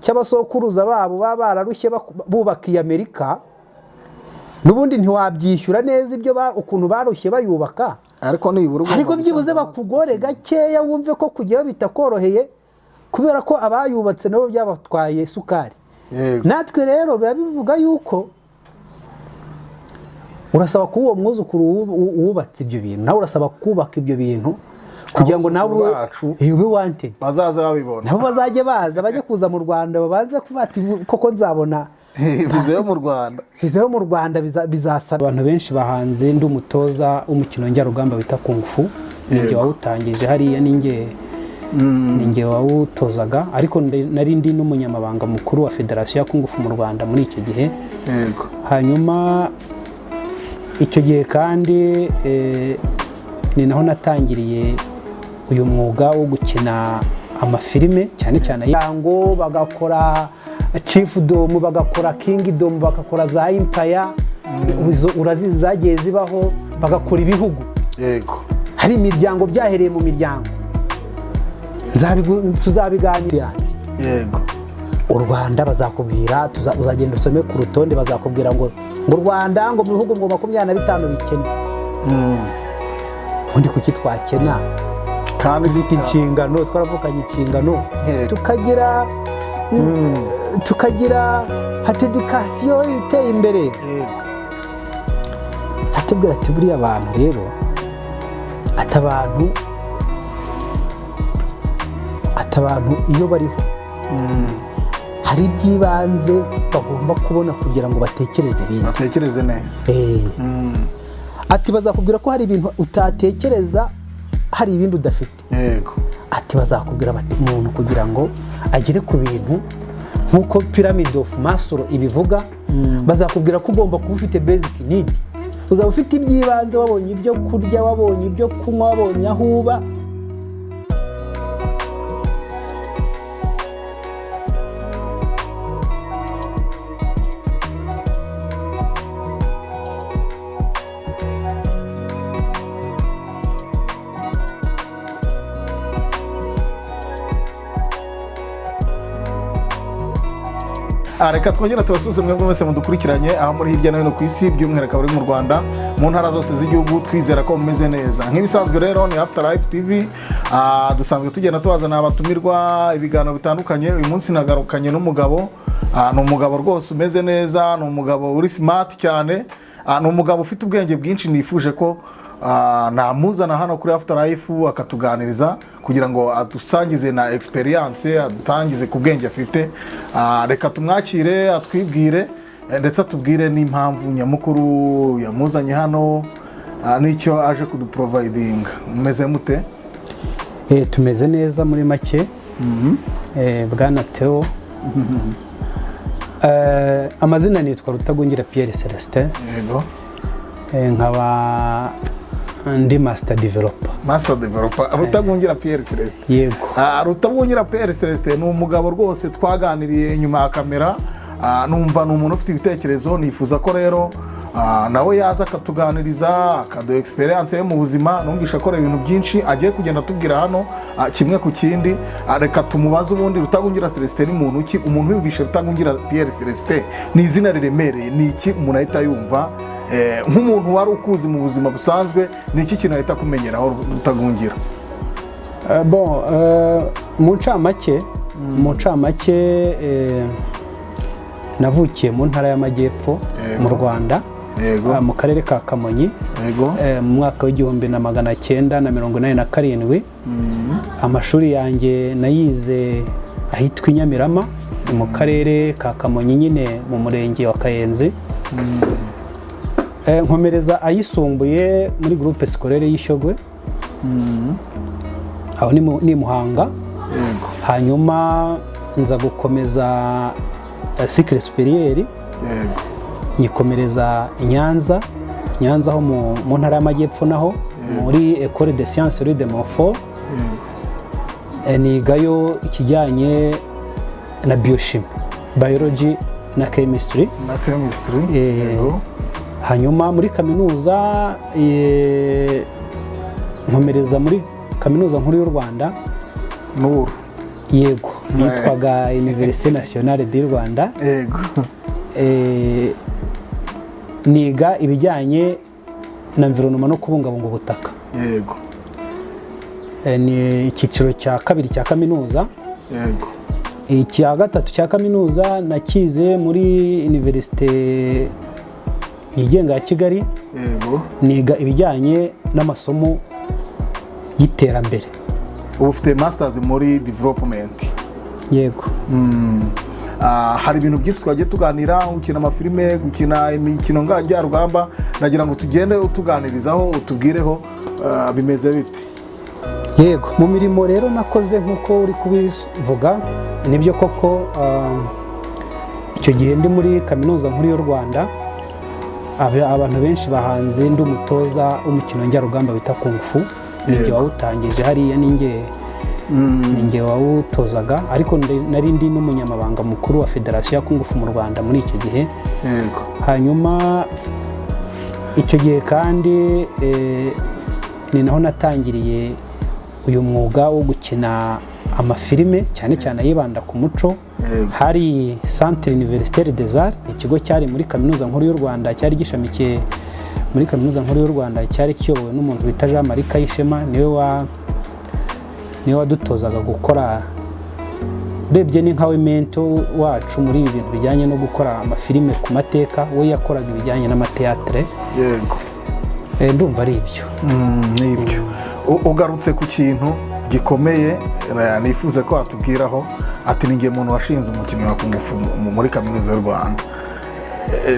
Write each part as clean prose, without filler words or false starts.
Cy'abasokuruza babo baba bararushye bubaka iyi Amerika. N'ubundi ntiwabyishyura neza ibyo ukuntu barushye bayubaka. Ariko nibura ugomba Ariko byibuze gutanga. Bakugore gakeya, wumve ko kujyayo bitakoroheye, kubera ko abayubatse nabo byabatwaye isukari. Natwe rero biba bivuga yuko urasaba kuba uwo mwuzukuru wubatse ibyo bintu, nawe urasaba kubaka ibyo bintu kugira ngo nawe Abuzukuru bacu ube wanted. Bazaza babibona. Nabo bazajye baza, bajye kuza mu Rwanda, babanze kuvuga ati: "Koko nzabona viza yo mu Rwanda." Viza yo mu Rwanda bizasaba abantu benshi bahanze. Ndi umutoza w'umukino njyarugamba bita kung fu, ninjye wawutangije hariya, ninjye wawutozaga, ariko nari ndi n'umunyamabanga mukuru wa federasiyo ya kung fu mu Rwanda muri icyo gihe. Hanyuma icyo gihe kandi ni naho natangiriye uyu mwuga wo gukina amafilime, cyane cyane ngo bagakora chiefdom, bagakora kingdom, bagakora za empire. Izo urazizi zagiye zibaho, bagakora ibihugu. Hari imiryango, byahereye mu miryango. Tuzabiganira. U Rwanda bazakubwira, uzagenda usome ku rutonde, bazakubwira ngo u Rwanda ngo mu bihugu ngo 25 bikennye. Ubundi kuki twakena kandi dufite inshingano, twaravukanye inshingano, tukagira éducation iteye imbere? Atubwira ati: "Buriya abantu rero," ati: "Abantu iyo bariho hari iby'ibanze bagomba kubona kugira ngo batekereze ibindi." Batekereze neza. Ati: "Bazakubwira ko hari ibintu utatekereza, hari ibindi udafite." Ati: "Bazakubwira bati umuntu kugira ngo agere ku bintu nk'uko pyramid of Maslow ibivuga, bazakubwira ko ugomba kuba ufite basic need, uzaba ufite iby'ibanze, wabonye ibyo kurya, wabonye ibyo kunywa, wabonye aho uba." Reka twongere tubasuhuze mwebwe mwese mudukurikiranye aho muri hirya no hino ku isi, by'umwihariko abari mu Rwanda, mu ntara zose z'igihugu. Twizera ko mumeze neza. Nk'ibisanzwe rero ni After Life TV. Dusanzwe tugenda tubazana abatumirwa, ibiganiro bitandukanye. Uyu munsi nagarukanye n'umugabo. Ni umugabo rwose umeze neza, ni umugabo uri smart cyane. Ni umugabo ufite ubwenge bwinshi. Nifuje ko namuzana hano kuri After Life akatuganiriza kugira ngo adusangize na experience, adutangize ku bwenge afite. Reka tumwakire, atwibwire, ndetse atubwire n'impamvu nyamukuru yamuzanye hano, n'icyo aje kuduprovidinga. Mumeze mute? Tumeze neza muri make. Bwana Theo, amazina nitwa Rutagungira Pierre Celestin. Nkaba ndi master developer. Master developer Rutagungira Pierre Celestin. Yego. Rutagungira Pierre Celestin ni umugabo rwose twaganiriye inyuma ya kamera, numva ni umuntu ufite ibitekerezo. Nifuza ko rero nawe yaza akatuganiriza, akaduha experience ye mu buzima. Numvisha akora ibintu byinshi agiye kugenda atubwira hano, kimwe ku kindi. Reka tumubaze ubundi Rutagungira Celestin ni muntu ki? Umuntu wumvishe Rutagungira Pierre Celestin, ni izina riremereye, ni iki umuntu ahita yumva? Nk'umuntu wari ukuzi mu buzima busanzwe, ni iki kintu ahita akumenyeraho Rutagungira? Bon, mu ncamake, navukiye mu ntara y'Amajyepfo mu Rwanda, mu karere ka Kamonyi, mu mwaka w'1987. Amashuri yanjye nayize ahitwa i Nyamirama, ni mu karere ka Kamonyi nyine, mu murenge wa Kayenzi. Nkomereza ayisumbuye muri groupe scolaire y'Ishyogwe, aho ni Muhanga. Hanyuma nza gukomeza cycle supérieur, nyikomereza i Nyanza, Nyanza ho mu ntara y'Amajyepfo, naho muri Ecole de Sciences Louis de Montfort. Nigayo ikijyanye na biochimie, biology na chemistry. Na chemistry. Hanyuma muri kaminuza, nkomereza muri Kaminuza Nkuru y'u Rwanda. Nuru. Yego. Yitwaga Université Nationale du Rwanda. Niga ibijyanye na environnement no kubungabunga ubutaka. Ni icyiciro cya kabiri cya kaminuza. Icya gatatu cya kaminuza nakize muri Université yigenga ya Kigali. Niga ibijyanye n'amasomo y'iterambere. Ubu ufite masters muri development? Yego. Hari ibintu byinshi twagiye tuganira, gukina amafilime, gukina imikino njyarugamba. Nagira ngo tugende utuganirizaho, utubwireho bimeze bite? Yego, mu mirimo rero nakoze, nk'uko uri kubivuga, nibyo koko, icyo gihe ndi muri Kaminuza Nkuru y'u Rwanda, abantu benshi bahanze ndi umutoza w'umukino njyarugamba bita kung fu. Ninjye wawutangije hariya, ninjye wawutozaga, ariko nari ndi n'umunyamabanga mukuru wa federasiyo ya kung fu mu Rwanda muri icyo gihe. Hanyuma icyo gihe kandi ni naho natangiriye uyu mwuga wo gukina amafilime, cyane cyane ayibanda ku muco. Hari Centre Universitaire des Arts, ikigo cyari muri Kaminuza Nkuru y'u Rwanda, cyari gishamikiye muri Kaminuza Nkuru y'u Rwanda, cyari kiyobowe n'umuntu bita Jean Marie Kayishema. Niwe wadutozaga gukora. Urebye ni nkawe mentor wacu muri ibi bintu bijyanye no gukora amafilime ku mateka. We yakoraga ibijyanye n'amateatire. Ndumva ari ibyo. Nibyo. Ugarutse ku kintu gikomeye, nifuza ko watubwiraho, ati ni ngiye muntu washinze umukino wa kung fu muri Kaminuza y'u Rwanda.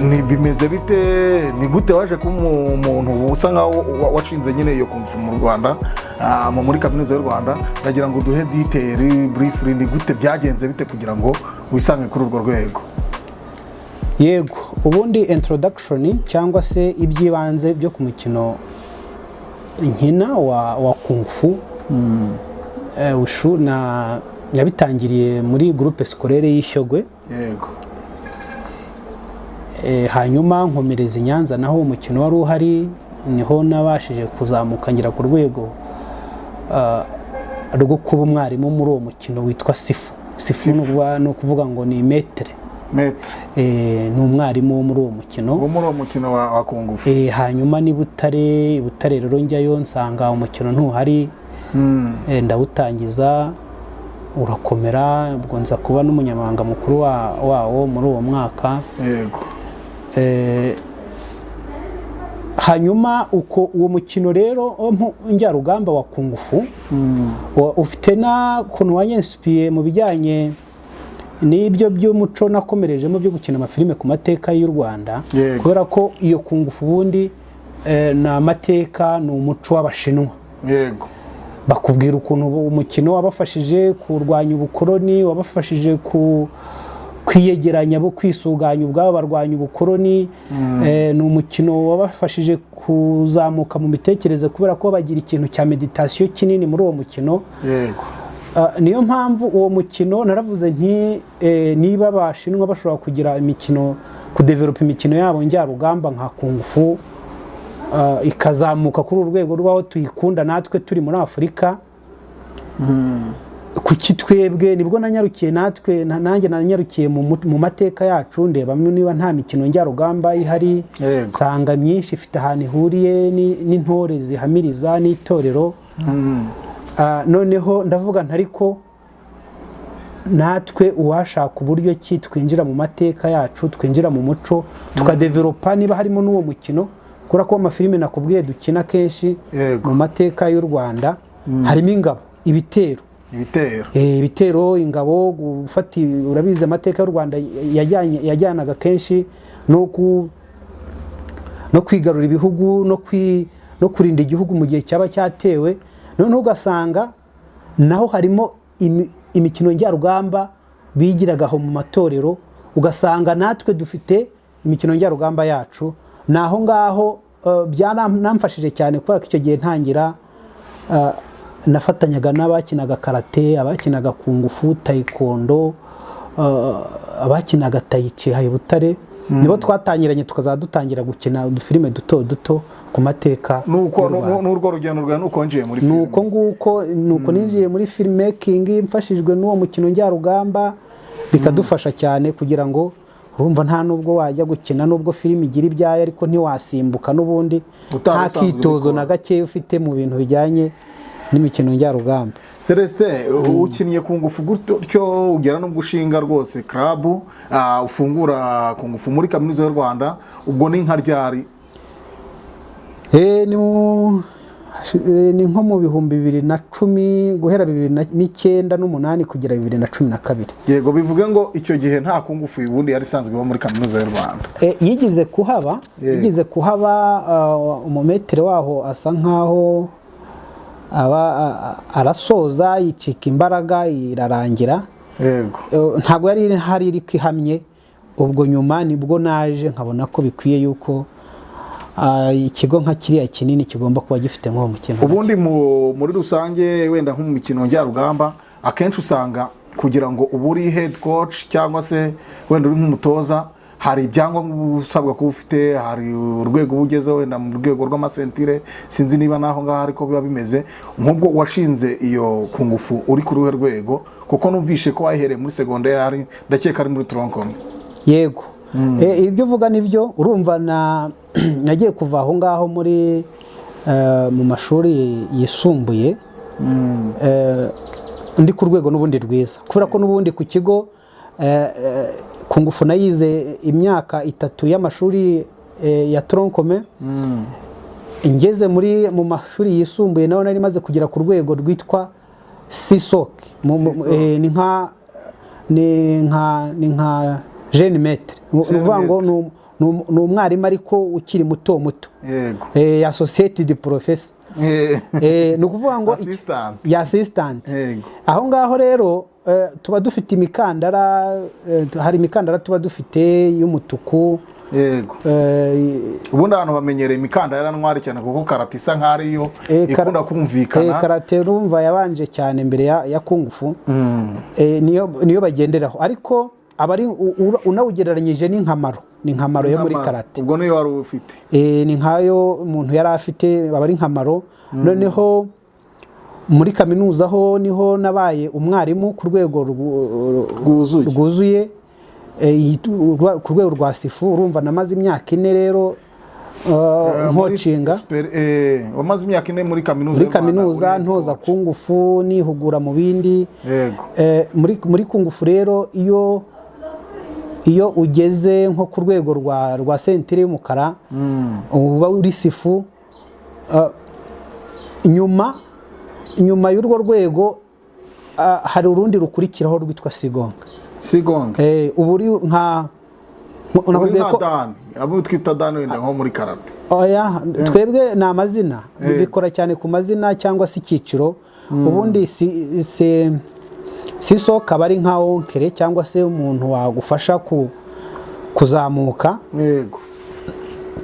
Ni bimeze bite? Ni gute waje kuba umuntu usa nkaho washinze nyine iyo kung fu mu Rwanda, muri Kaminuza y'u Rwanda? Ndagira ngo duhe detail briefly, ni gute byagenze bite kugira ngo wisange kuri urwo rwego? Yego, ubundi introduction cyangwa se iby'ibanze byo ku mukino nkina wa kung fu, wushu, na yabitangiriye muri groupe scolaire y'Ishyogwe. Hanyuma nkomereza i Nyanza, naho umukino wari uhari, niho nabashije kuzamuka ngera ku rwego rwo kuba umwarimu muri uwo mukino witwa sifu. Sifu Sifu. ni ukuvuga ngo ni maître. Maître. Ni umwarimu wo muri uwo mukino. Wo muri uwo mukino wa kung fu. Hanyuma ni Butare. I Butare rero njyayo nsanga umukino ntuhari. Ndawutangiza urakomera, ubwo nza kuba n'umunyamabanga mukuru wawo muri uwo mwaka. Hanyuma uko uwo mukino rero wo njyarugamba wa kung fu ufite n'ukuntu wanyinspiriye mu bijyanye n'ibyo by'umuco nakomerejemo byo gukina amafilime ku mateka y'u Rwanda. Kubera ko iyo kung fu ubundi ni amateka, ni umuco w'Abashinwa. Bakubwira ukuntu umukino wabafashije kurwanya ubukoloni, wabafashije ku kwiyegeranya, bo kwisuganya ubwabo barwanya ubukoloni. Ni umukino wabafashije kuzamuka mu mitekerereze, kubera ko bagira ikintu cya méditation kinini muri uwo mukino. Niyo mpamvu uwo mukino naravuze nti niba Abashinwa bashobora kugira imikino, kudevelopa imikino yabo njyarugamba nka kung fu, ikazamuka kuri uru rwego rw'aho tuyikunda natwe turi muri Afurika, kuki twebwe? Nibwo nanyarukiye natwe nanjye nanyarukiye mu mateka yacu, ndebamo niba nta mikino njyarugamba ihari. Nsanga myinshi ifite ahantu ihuriye n'intore zihamiriza n'itorero. Noneho ndavuga nti ariko natwe uwashaka uburyo ki twinjira mu mateka yacu, twinjira mu muco, tukadevelopa niba harimo n'uwo mukino, kubera ko amafilime nakubwiye dukina kenshi mu mateka y'u Rwanda harimo ingabo, ibitero. Ibitero. Ibitero, ingabo, gufata, urabizi amateka y'u Rwanda yajyanaga kenshi no kwigarura ibihugu, no kurinda igihugu mu gihe cyaba cyatewe. Noneho ugasanga naho harimo imikino njyarugamba bigiraga aho mu matorero, ugasanga natwe dufite imikino njyarugamba yacu. Ni aho ngaho byaramfashije cyane, kubera ko icyo gihe ntangira nafatanyaga n'abakinaga karate, abakinaga kung fu, taekwondo, abakinaga tai chi i Butare. Nibo twatangiranye, tukazaba dutangira gukina udufilime duto duto ku mateka Nuko y'u Rwanda. N'urwo rugendo rwawe nuko winjiye muri filime? Nuko nguko, nuko ninjiye muri filmmaking mfashijwe n'uwo mukino njyarugamba, bikadufasha cyane kugira ngo, urumva, nta nubwo wajya gukina, nubwo filime igira ibyayo, ariko ntiwasimbuka n'ubundi Utari nta usanzwe kitozo ubikora. na gake ufite mu bintu bijyanye n'imikino njyarugamba. Celestin, ukinnye kung fu gutyo, ugera no gushinga rwose club, ufungura kung fu muri Kaminuza y'u Rwanda. Ubwo ni nka ryari? Ni nko mu 2010, guhera 2009 n'umunani kugera 2012. Yego, bivuge ngo icyo gihe nta kung fu ubundi yari isanzwe iba muri Kaminuza y'u Rwanda? Yigeze kuhaba. Yigeze kuhaba, umumaître waho asa nkaho aba arasoza, yicika imbaraga, irarangira. Ntabwo yari hari iri ihamye. Ubwo nyuma nibwo naje nkabona ko bikwiye yuko ikigo nka kiriya kinini kigomba kuba gifite nk'uwo mukino. Ubundi muri rusange, wenda nko mu mikino njyarugamba, akenshi usanga kugira ngo ube uri head coach cyangwa se wenda uri nk'umutoza, hari ibyangombwa uba usabwa kuba ufite, hari urwego uba ugezeho wenda mu rwego rw'amaceinture. Sinzi niba n'aho ngaho ariko biba bimeze. Nk'ubwo washinze iyo kung fu uri ku ruhe rwego? Kuko numvishe ko wayihereye muri segonderi, ndakeka ari muri tronc commun. Yego. Ibyo uvuga nibyo. Urumva, na nagiye kuva aho ngaho muri mu mashuri yisumbuye, ndi ku rwego n'ubundi rwiza, kubera ko n'ubundi ku kigo kung fu nayize imyaka 3 y'amashuri ya tronc commun. Ngeze mu mashuri yisumbuye naho nari maze kugera ku rwego rwitwa sisok. Sisok. Ni nka jeune maître. Ni ukuvuga ngo ni umwarimu ariko ukiri muto muto. Associate de professor. Ni ukuvuga ngo Assistant. Ya assistant. Aho ngaho rero tuba dufite imikandara, hari imikandara tuba dufite y'umutuku. Ubundi abantu bamenyereye imikandara noire cyane, kuko karate isa nk'aho ariyo ikunda kumvikana. Karate urumva yabanje cyane mbere ya kung fu. Niyo bagenderaho, ariko aba ari unawugereranyije ni nka marron, ni nka marron yo muri karate. Ubwo niyo wari ufite? Ni nkayo umuntu yari afite, aba ari nka marron. Noneho muri kaminuza ho niho nabaye umwarimu ku rwego Rwuzuye. rwuzuye, ku rwego rwa sifu. Urumva namaze imyaka 4 rero ncoachinga. Wamaze imyaka 4 muri kaminuza Muri y'u Rwanda, kaminuza uri ntoza coach. Kung fu, nihugura mu bindi. Muri kung fu rero, iyo ugeze nko ku rwego rwa ceinture y'umukara, uba uri sifu. Nyuma y'urwo rwego hari urundi rukurikiraho rwitwa sigonga. Sigonga. Uba uri nka Uri nakubwiye nka ko dan, abo twita dan wenda nko muri karate. Oya, twebwe ni amazina, bikora cyane ku mazina cyangwa se icyiciro. Ubundi si soka aba ari nka oncle cyangwa se umuntu wagufasha kuzamuka.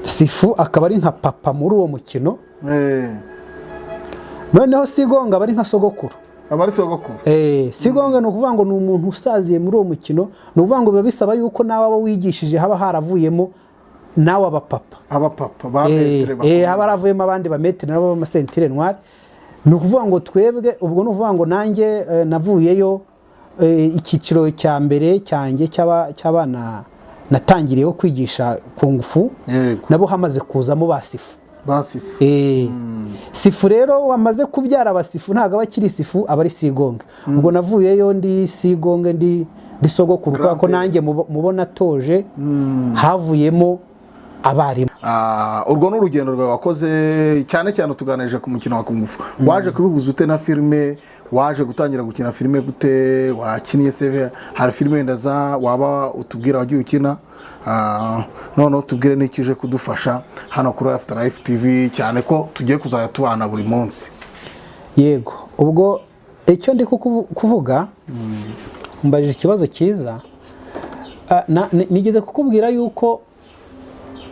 Sifu akaba ari nka papa muri uwo mukino. Noneho sigonga aba ari nka sogokuru. Aba ari sogokuru. Sigonga ni ukuvuga ngo ni umuntu usaziye muri uwo mukino. Ni ukuvuga ngo biba bisaba yuko nawe abo wigishije haba haravuyemo nawe abapapa. Abapapa ba maître Haba haravuyemo abandi bamaître nabo b'amaceinture noire. Ni ukuvuga ngo twebwe ubwo, ni ukuvuga ngo nanjye navuyeyo, icyiciro cya mbere cyanjye cy'abana natangiriyeho kwigisha kung fu, nabo hamaze kuzamo ba sifu. Basifu. Sifu rero wamaze kubyara abasifu ntabwo aba akiri sifu, aba ari sigonge. Ubwo navuyeyo ndi sigonge, ndi sogokuru, kubera ko Grand-père. nanjye mubona atoje havuyemo abarimu. Urwo ni urugendo rwawe wakoze cyane cyane utuganirije ku mukino wa kung fu. Waje kubihuza ute na filime? Waje gutangira gukina filime gute? Wakiniye seve, hari filime wenda za waba utubwira wagiye ukina? Noneho tubwire n'icyo uje kudufasha hano kuri After Life TV, cyane ko tugiye kuzajya tubana buri munsi. Yego, ubwo icyo ndi kuvuga, mbajije ikibazo cyiza. Nigeze kukubwira yuko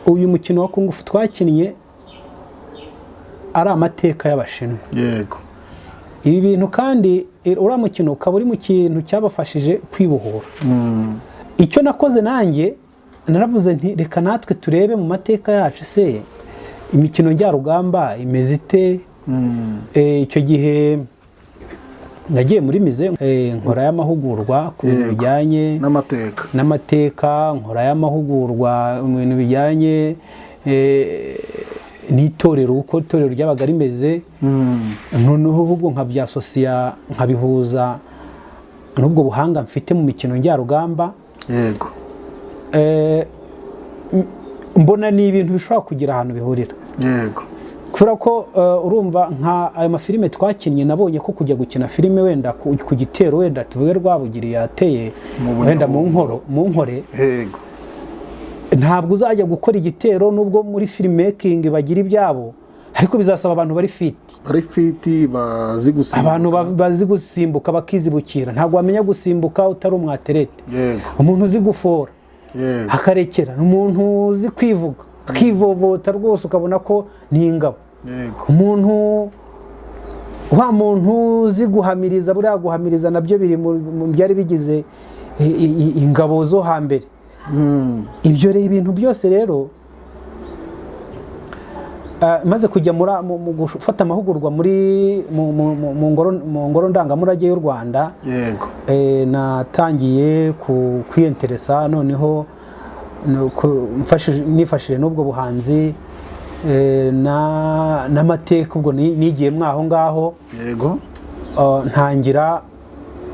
uyu mukino wa kung fu twakinnye ari amateka y'Abashinwa. Ibi bintu kandi, uriya mukino ukaba uri mu kintu cyabafashije kwibohora. Icyo nakoze nanjye Naravuze nti reka natwe turebe mu mateka yacu, se imikino njyarugamba imeze ite? Icyo gihe nagiye muri musée, nkora y'amahugurwa ku bintu bijyanye n'amateka. N'amateka, nkora y'amahugurwa mu bintu bijyanye n'itorero, uko itorero ryabaga rimeze. Noneho ahubwo nkabyasosiya, nkabihuza n'ubwo buhanga mfite mu mikino njyarugamba. Mbona ni ibintu bishobora kugira ahantu bihurira, kubera ko urumva nka ayo mafilime twakinnye, nabonye ko kujya gukina filime wenda ku gitero, wenda tuvuge Rwabugiri yateye Mu wenda mu nkoro, mu Nkore, ntabwo uzajya gukora igitero, nubwo muri filmmaking bagira ibyabo, ariko bizasaba abantu bari fit. Bari fit, bazi gusimbuka. Abantu bazi gusimbuka, bakizibukira. Ntabwo wamenya gusimbuka utari umwaterete. Umuntu uzi gufora, akarekera, ni umuntu uzi kwivuga, akivovota rwose, ukabona ko ni ingabo. Umuntu wa muntu uzi guhamiriza, buriya guhamiriza nabyo biri mu byari bigize ingabo zo hambere. Ibyo rero, ibintu byose rero, maze kujya mu gufata amahugurwa muri mu ngoro ndangamurage y'u Rwanda, natangiye kwiyenteresa noneho nifashishije n'ubwo buhanzi n'amateka ubwo nigiye mwaho ngaho.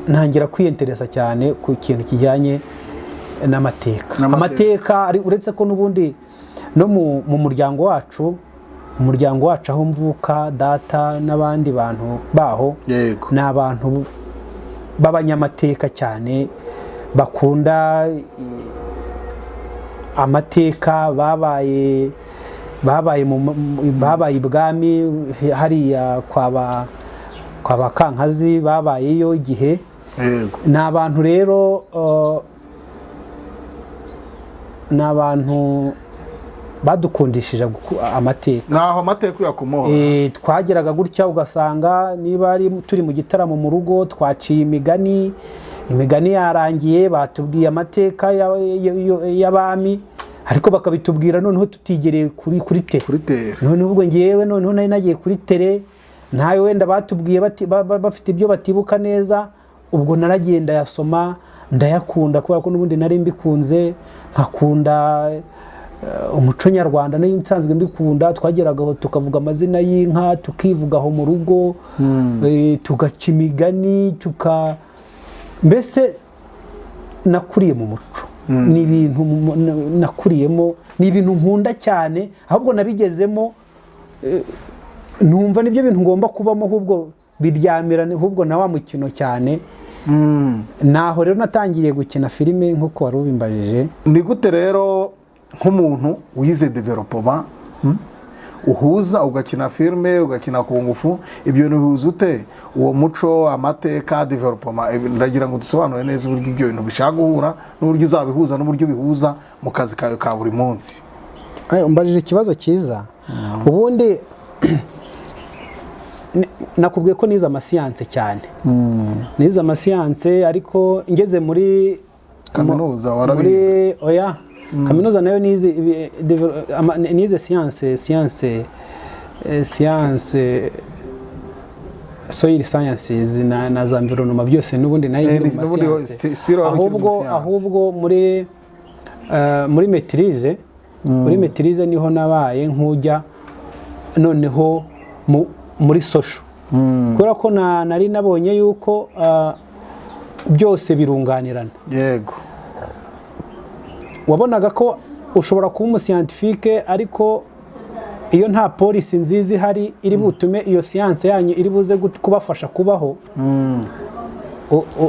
Ntangira kwiyenteresa cyane ku kintu kijyanye n'amateka. N'amateka. Amateka uretse ko n'ubundi no mu muryango wacu, umuryango wacu aho mvuka, data n'abandi bantu baho ni abantu b'abanyamateka cyane, bakunda amateka, babaye ibwami hariya kwa ba Kankazi, babayeyo igihe. Ni abantu rero, ni abantu badukundishije amateka. Naho amateka uyakomora. Twageraga gutya ugasanga niba ari turi mu gitaramo mu rugo, twaciye imigani, imigani yarangiye, batubwiye amateka y'abami, ariko bakabitubwira noneho tutigereye kuri terrain. Kuri terrain. Noneho ubwo ngewe noneho nari nagiye kuri terrain, ntawe wenda batubwiye bafite ibyo batibuka neza, ubwo naragiye ndayasoma, ndayakunda, kubera ko n'ubundi nari mbikunze, nkakunda umuco nyarwanda nari nsanzwe mbikunda. Twageragaho tukavuga amazina y'inka, tukivugaho mu rugo, tugaca imigani, mbese nakuriye mu muco. Ni ibintu nakuriyemo, ni ibintu nkunda cyane, ahubwo nabigezemo, numva nibyo bintu ngomba kubamo, ahubwo biryamira ahubwo na wa mukino cyane. Naho rero natangiriye gukina filime nk'uko wari ubimbajije. Ni gute rero nk'umuntu wize développement, uhuza ugakina filime, ugakina kung fu? Ibyo bintu bihuza ute, uwo muco, amateka, développement? Ndagira ngo dusobanure neza uburyo ibyo bintu bishaka guhura n'uburyo uzabihuza n'uburyo bihuza mu kazi kawe ka buri munsi. Umbajije ikibazo cyiza. Ubundi nakubwiye ko nize amasiyanse cyane, nize amasiyanse, ariko ngeze muri Kaminuza muri warabihinduye? Oya, kaminuza nayo nize nize science, soil sciences na za environment, byose n'ubundi nayo Eh, iri mu n'ubundi masiyanse. Still wari ukiri mu Ahubwo siyanse. ahubwo muri maîtrise niho nabaye nk'ujya noneho muri social, kubera ko nari nabonye yuko byose birunganirana. Wabonaga ko ushobora kuba umuscientifique, ariko iyo nta policy nziza ihari iri butume iyo siyanse yanyu iri buze kubafasha kubaho,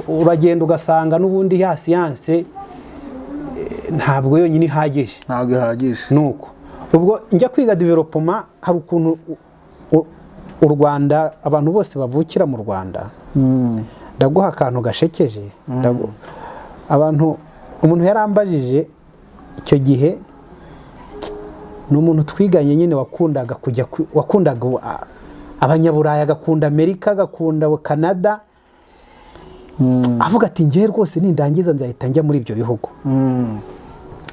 uragenda ugasanga n'ubundi ya siyanse ntabwo yonyine ihagije. Ntabwo ihagije. Nuko ubwo njya kwiga développement, hari ukuntu u Rwanda, abantu bose bavukira mu Rwanda, ndaguha akantu gashekeje. Abantu, umuntu yarambajije icyo gihe, ni umuntu twiganye nyine wakundaga kujya wakundaga abanyaburayi, agakunda Amerika, agakunda Canada, avuga ati ngewe rwose nindangiza nzahita njya muri ibyo bihugu.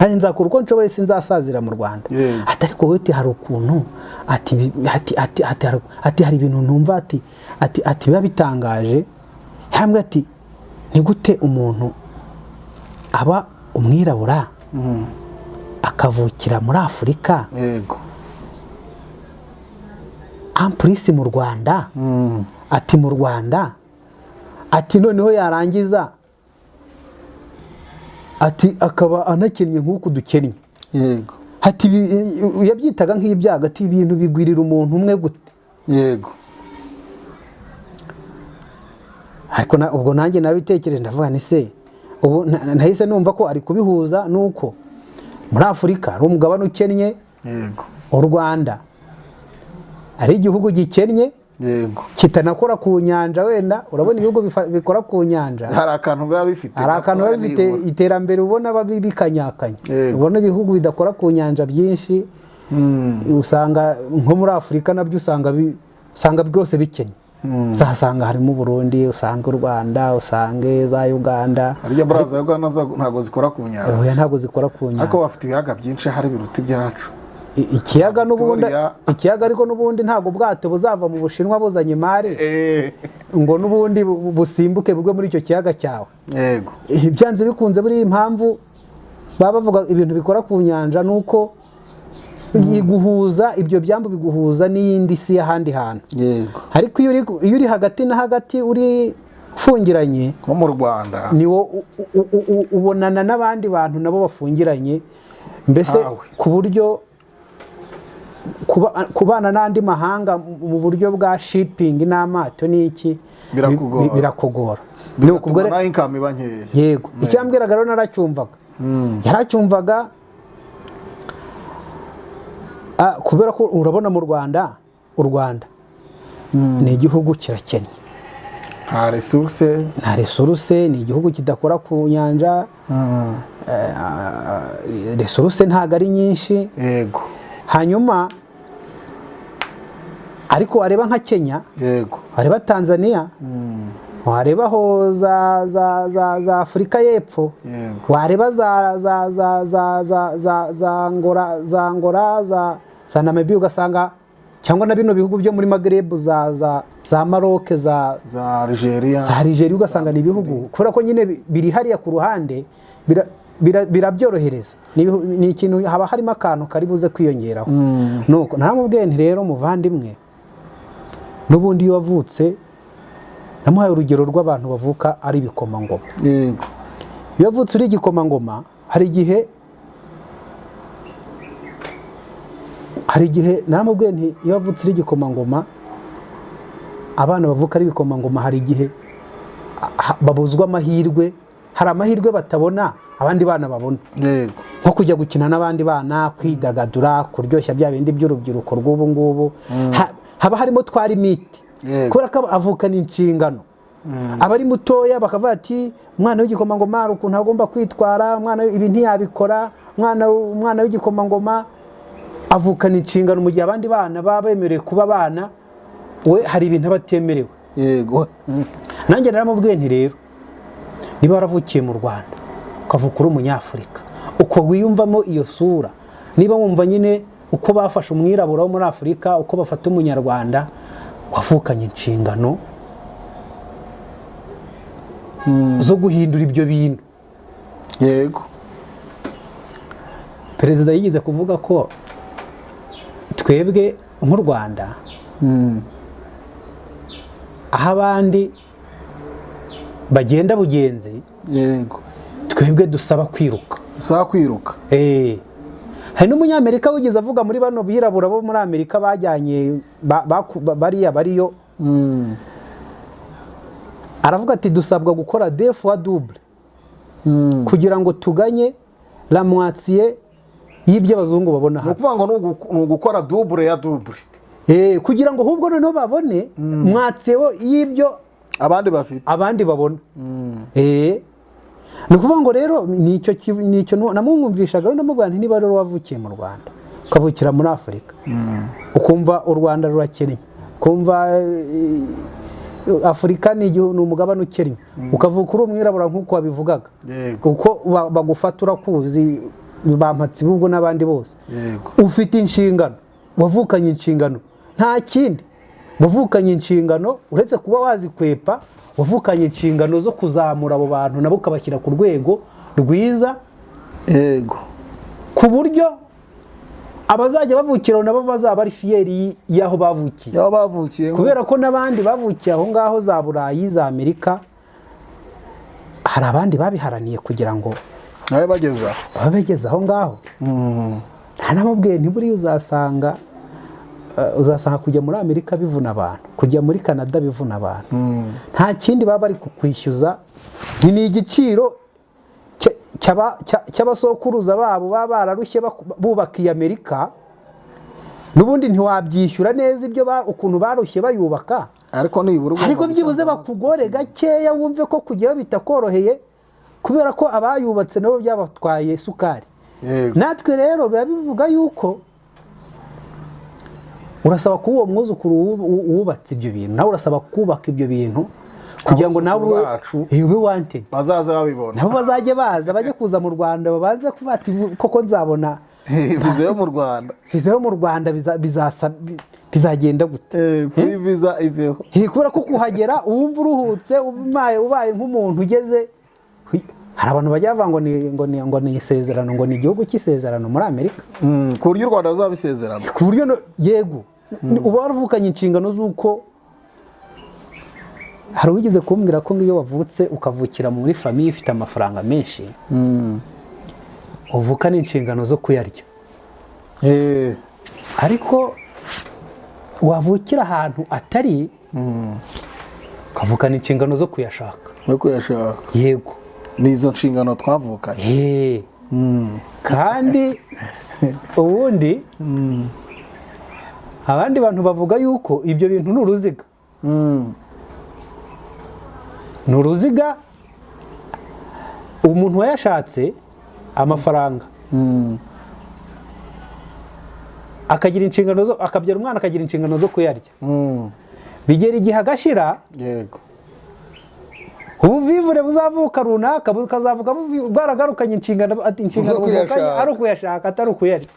Nanjye nzakora uko nshoboye, sinzasazira mu Rwanda. Ati ariko wowe, ati hari ukuntu, ati ati ati ati ati hari ibintu ntumva, ati ati ati biba bitangaje. Yarambwiye ati ni gute umuntu aba umwirabura, akavukira muri Afurika, en plus mu Rwanda, ati mu Rwanda, ati noneho yarangiza, ati akaba anakennye nk'uku dukennye. Ati yabyitaga nk'ibyago, ati ibintu bigwirira umuntu umwe gute? Ariko ubwo nanjye narabitekereje, ndavuga ni se ubu nahise numva ko ari kubihuza nuko muri Afurika ari umugabane ukennye, u Rwanda ari igihugu gikennye, kitanakora ku nyanja. Wenda urabona ibihugu bikora ku nyanja, hari akantu biba bifite, hari akantu biba gatoya bifite nibura. Iterambere ubona bikanyakanya. Ubona ibihugu bidakora ku nyanja byinshi, usanga nko muri Afurika nabyo usanga byose bikennye. Uzasanga harimo Burundi, usanga u Rwanda, usange za Uganda. Harya buriya za Uganda zo ntabwo zikora ku nyanja? Oya, ntabwo zikora ku nyanja. Ariko bafite ibiyaga byinshi hari biruta ibyacu. Ikiyaga n'ubundi, Victoria. ikiyaga, ariko n'ubundi ntabwo ubwato buzava mu Bushinwa buzanye imari ngo n'ubundi busimbuke bugwe muri icyo kiyaga cyawe. Byanze bikunze, buriya impamvu baba bavuga ibintu bikora ku nyanja ni uko guhuza ibyo byambu biguhuza n'iyindi si y'ahandi hantu. Ariko iyo uri hagati na hagati, uri ufungiranye, nko mu Rwanda, ni wo ubonana n'abandi bantu nabo bafungiranye mbese, Nkawe. ku buryo kubana n'andi mahanga mu buryo bwa shipping n'amato n'iki Birakugora. Birakugora. Ni ukubwo bigatuma nayo income iba nkeya. Yego, icyo yambwiraga rero naracyumvaga, yaracyumvaga. Kubera ko urabona mu Rwanda, u Rwanda ni igihugu kirakennye. Nta resource. Nta resource, ni igihugu kidakora ku nyanja, resource ntabwo ari nyinshi. Hanyuma ariko wareba nka Kenya, wareba Tanzania, warebaho za Afurika y'Epfo, wareba za Angola, za Namibia, ugasanga cyangwa na bino bihugu byo muri Maghreb, za Maroc, za za Algeria, za Algeria, ugasanga ni ibihugu kubera ko nyine biri hariya ku ruhande, birabyorohereza. Ni ikintu haba harimo akantu kari buze kwiyongeraho. Nuko ntaramubwiye nti rero muvandimwe, n'ubundi iyo wavutse, namuhaye urugero rw'abantu bavuka ari ibikomangoma. Iyo wavutse uri igikomangoma, hari igihe naramubwiye nti iyo wavutse uri igikomangoma, abana bavuka ari ibikomangoma hari igihe babuzwa amahirwe, hari amahirwe batabona abandi bana babona, nko kujya gukina n'abandi bana, kwidagadura, kuryoshya bya bindi by'urubyiruko rw'ubu ngubu. Haba harimo twa limite, kubera ko avukana inshingano, aba ari mutoya, bakavuga ati umwana w'igikomangoma hari ukuntu agomba kwitwara, umwana ibi ntiyabikora, umwana w'igikomangoma avukana inshingano, mu gihe abandi bana baba bemerewe kuba abana, we hari ibintu aba atemerewe. Nanjye naramubwiye nti rero niba waravukiye mu Rwanda, ukavuka uri Umunyafurika, uko wiyumvamo iyo sura, niba wumva nyine uko bafashe umwirabura wo muri Afurika, uko bafata Umunyarwanda, wavukanye inshingano zo guhindura ibyo bintu. Perezida yigeze kuvuga ko twebwe nk'u Rwanda, aho abandi bagenda bugenzi, twebwe dusaba kwiruka. Usaba kwiruka. Hari n'Umunyamerika wigeze avuga muri bano birabura bo muri Amerika bajyanye bariya bariyo, aravuga ati dusabwa gukora deux fois double kugira ngo tuganye la moitié y'ibyo abazungu babona Ni hano. ukuvuga ngo ni ugukora double ya double. Kugira ngo ahubwo noneho babone moitié y'ibyo abandi bafite. Abandi babona. Ni ukuvuga ngo rero nicyo namwumvishaga rero, ndamubwira nti niba rero wavukiye mu Rwanda, ukavukira muri Afurika, ukumva u Rwanda rurakennye, ukumva Afurika ni umugabane ukennye, ukavuka uri umwirabura nk'uko wabivugaga, uko bagufata urakuzi. Bampatse ubwo n'abandi bose. Ufite inshingano, wavukanye inshingano, nta kindi. Wavukanye inshingano, uretse kuba wazikwepa, wavukanye inshingano zo kuzamura abo bantu, nabo ukabashyira ku rwego rwiza, ku buryo abazajya bavukira aho nabo bazaba ari fier y'aho bavukiye. Aho bavukiye. Kubera ko n'abandi bavukiye aho ngaho za Burayi, za Amerika, hari abandi babiharaniye kugira ngo nawe bageze aho. Babe bageze aho ngaho. Nta namubwiye, ntiburiya uzasanga kujya muri Amerika bivuna abantu, kujya muri Canada bivuna abantu. Nta kindi baba bari kukwishyuza, ni igiciro cy'abasokuruza babo baba bararushye bubaka iyi Amerika. N'ubundi ntiwabyishyura neza ibyo ukuntu barushye bayubaka. Ariko nibura ugomba Ariko byibuze gutanga. bakugore gakeya, wumve ko kujyayo bitakoroheye, kubera ko abayubatse nabo byabatwaye isukari. Natwe rero biba bivuga yuko urasaba kuba uwo mwuzukuru wubatse ibyo bintu, nawe urasaba kubaka ibyo bintu kugira ngo nawe Abuzukuru bacu ube wanted. bazaza babibona. Nabo bazajye baza, bajye kuza mu Rwanda, babanze kuba ati: "Koko nzabona Viza yo mu Rwanda?" Viza yo mu Rwanda bizagenda gute? Free visa iveho. Kubera ko kuhagera wumva uruhutse, ubaye nk'umuntu ugeze. Hari abantu bajya bavuga ngo ni isezerano, ngo ni igihugu cy'isezerano muri Amerika. Ku buryo u Rwanda ruzabisezerana. Ku buryo yego, uba waravukanye inshingano z'uko hari uwigeze kumbwira ko iyo wavutse ukavukira muri famille ifite amafaranga menshi, uvukana inshingano zo kuyarya. Ariko wavukira ahantu atari, ukavukana inshingano zo kuyashaka. No kuyashaka. Yego. Ni izo nshingano twavukanye. Kandi ubundi abandi bantu bavuga yuko ibyo bintu ni uruziga, ni uruziga. Umuntu wayashatse amafaranga, akagira inshingano zo, akabyara umwana, akagira inshingano zo kuyarya, bigera igihe agashira. Ubuvivure buzavuka runaka bukazavuka bwaragarukanye inshingano, ati inshingano Zo buvukanye kuyashaka. ari ukuyashaka, atari ukuyarya.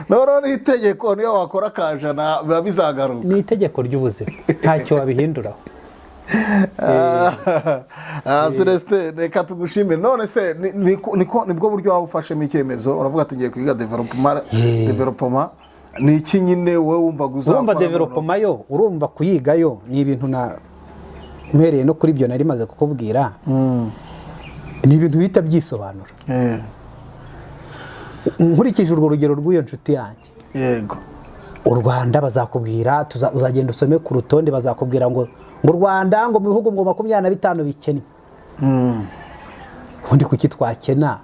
Noneho n'itegeko, niyo wakora akajana biba bizagaruka. Ni itegeko ry'ubuzima, ntacyo wabihinduraho. Celestin, reka tugushimire. None se nibwo buryo waba ufashemo icyemezo, uravuga ati ngiye kwiga développement? Développement ni iki nyine wowe wumvaga uzakora? Urumva, développement yo, urumva kuyiga yo ni ibintu na mpereye no kuri ibyo nari maze kukubwira, ni ibintu bihita byisobanura. Nkurikije urwo rugero rw'iyo nshuti yanjye, u Rwanda bazakubwira, uzagenda usome ku rutonde, bazakubwira ngo u Rwanda ngo mu bihugu ngo 25 bikennye. Ubundi kuki twakena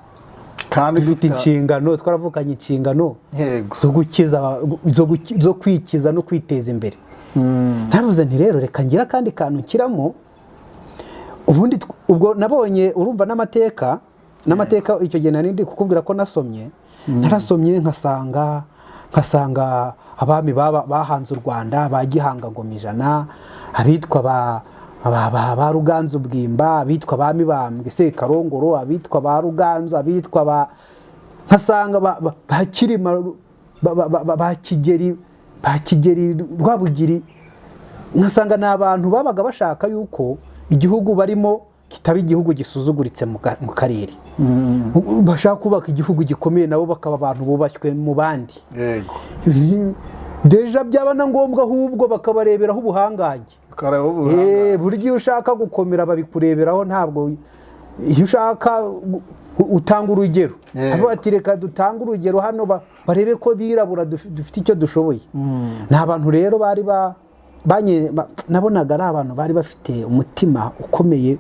Kandi dufite inshingano, twaravukanye inshingano zo gukiza, zo kwikiza no kwiteza imbere? Naravuze nti: "Rero reka ngira akandi kantu nshyiramo." Ubundi ubwo nabonye, urumva, n'amateka icyo gihe nari ndi kukubwira ko nasomye, narasomye nkasanga abami bahanze u Rwanda, ba Gihanga Ngoma Ijana, abitwa ba Ruganzu Bwimba, abitwa ba Mibambwe Sekarongoro, abitwa ba Ruganzu, abitwa ba, nkasanga ba Kirima, ba Kigeri Rwabugiri, nkasanga ni abantu babaga bashaka yuko igihugu barimo kitaba igihugu gisuzuguritse mu karere, bashaka kubaka igihugu gikomeye, nabo bakaba abantu bubashywe mu bandi. Déjà byaba na ngombwa ahubwo bakabareberaho ubuhangange. Bakareba ubuhanga. Burya iyo ushaka gukomera babikureberaho, ntabwo iyo ushaka utanga urugero. Avuga ati: "Reka dutange urugero hano, barebe ko birabura dufite icyo dushoboye." Ni abantu rero bari nabonaga ari abantu bari bafite umutima ukomeye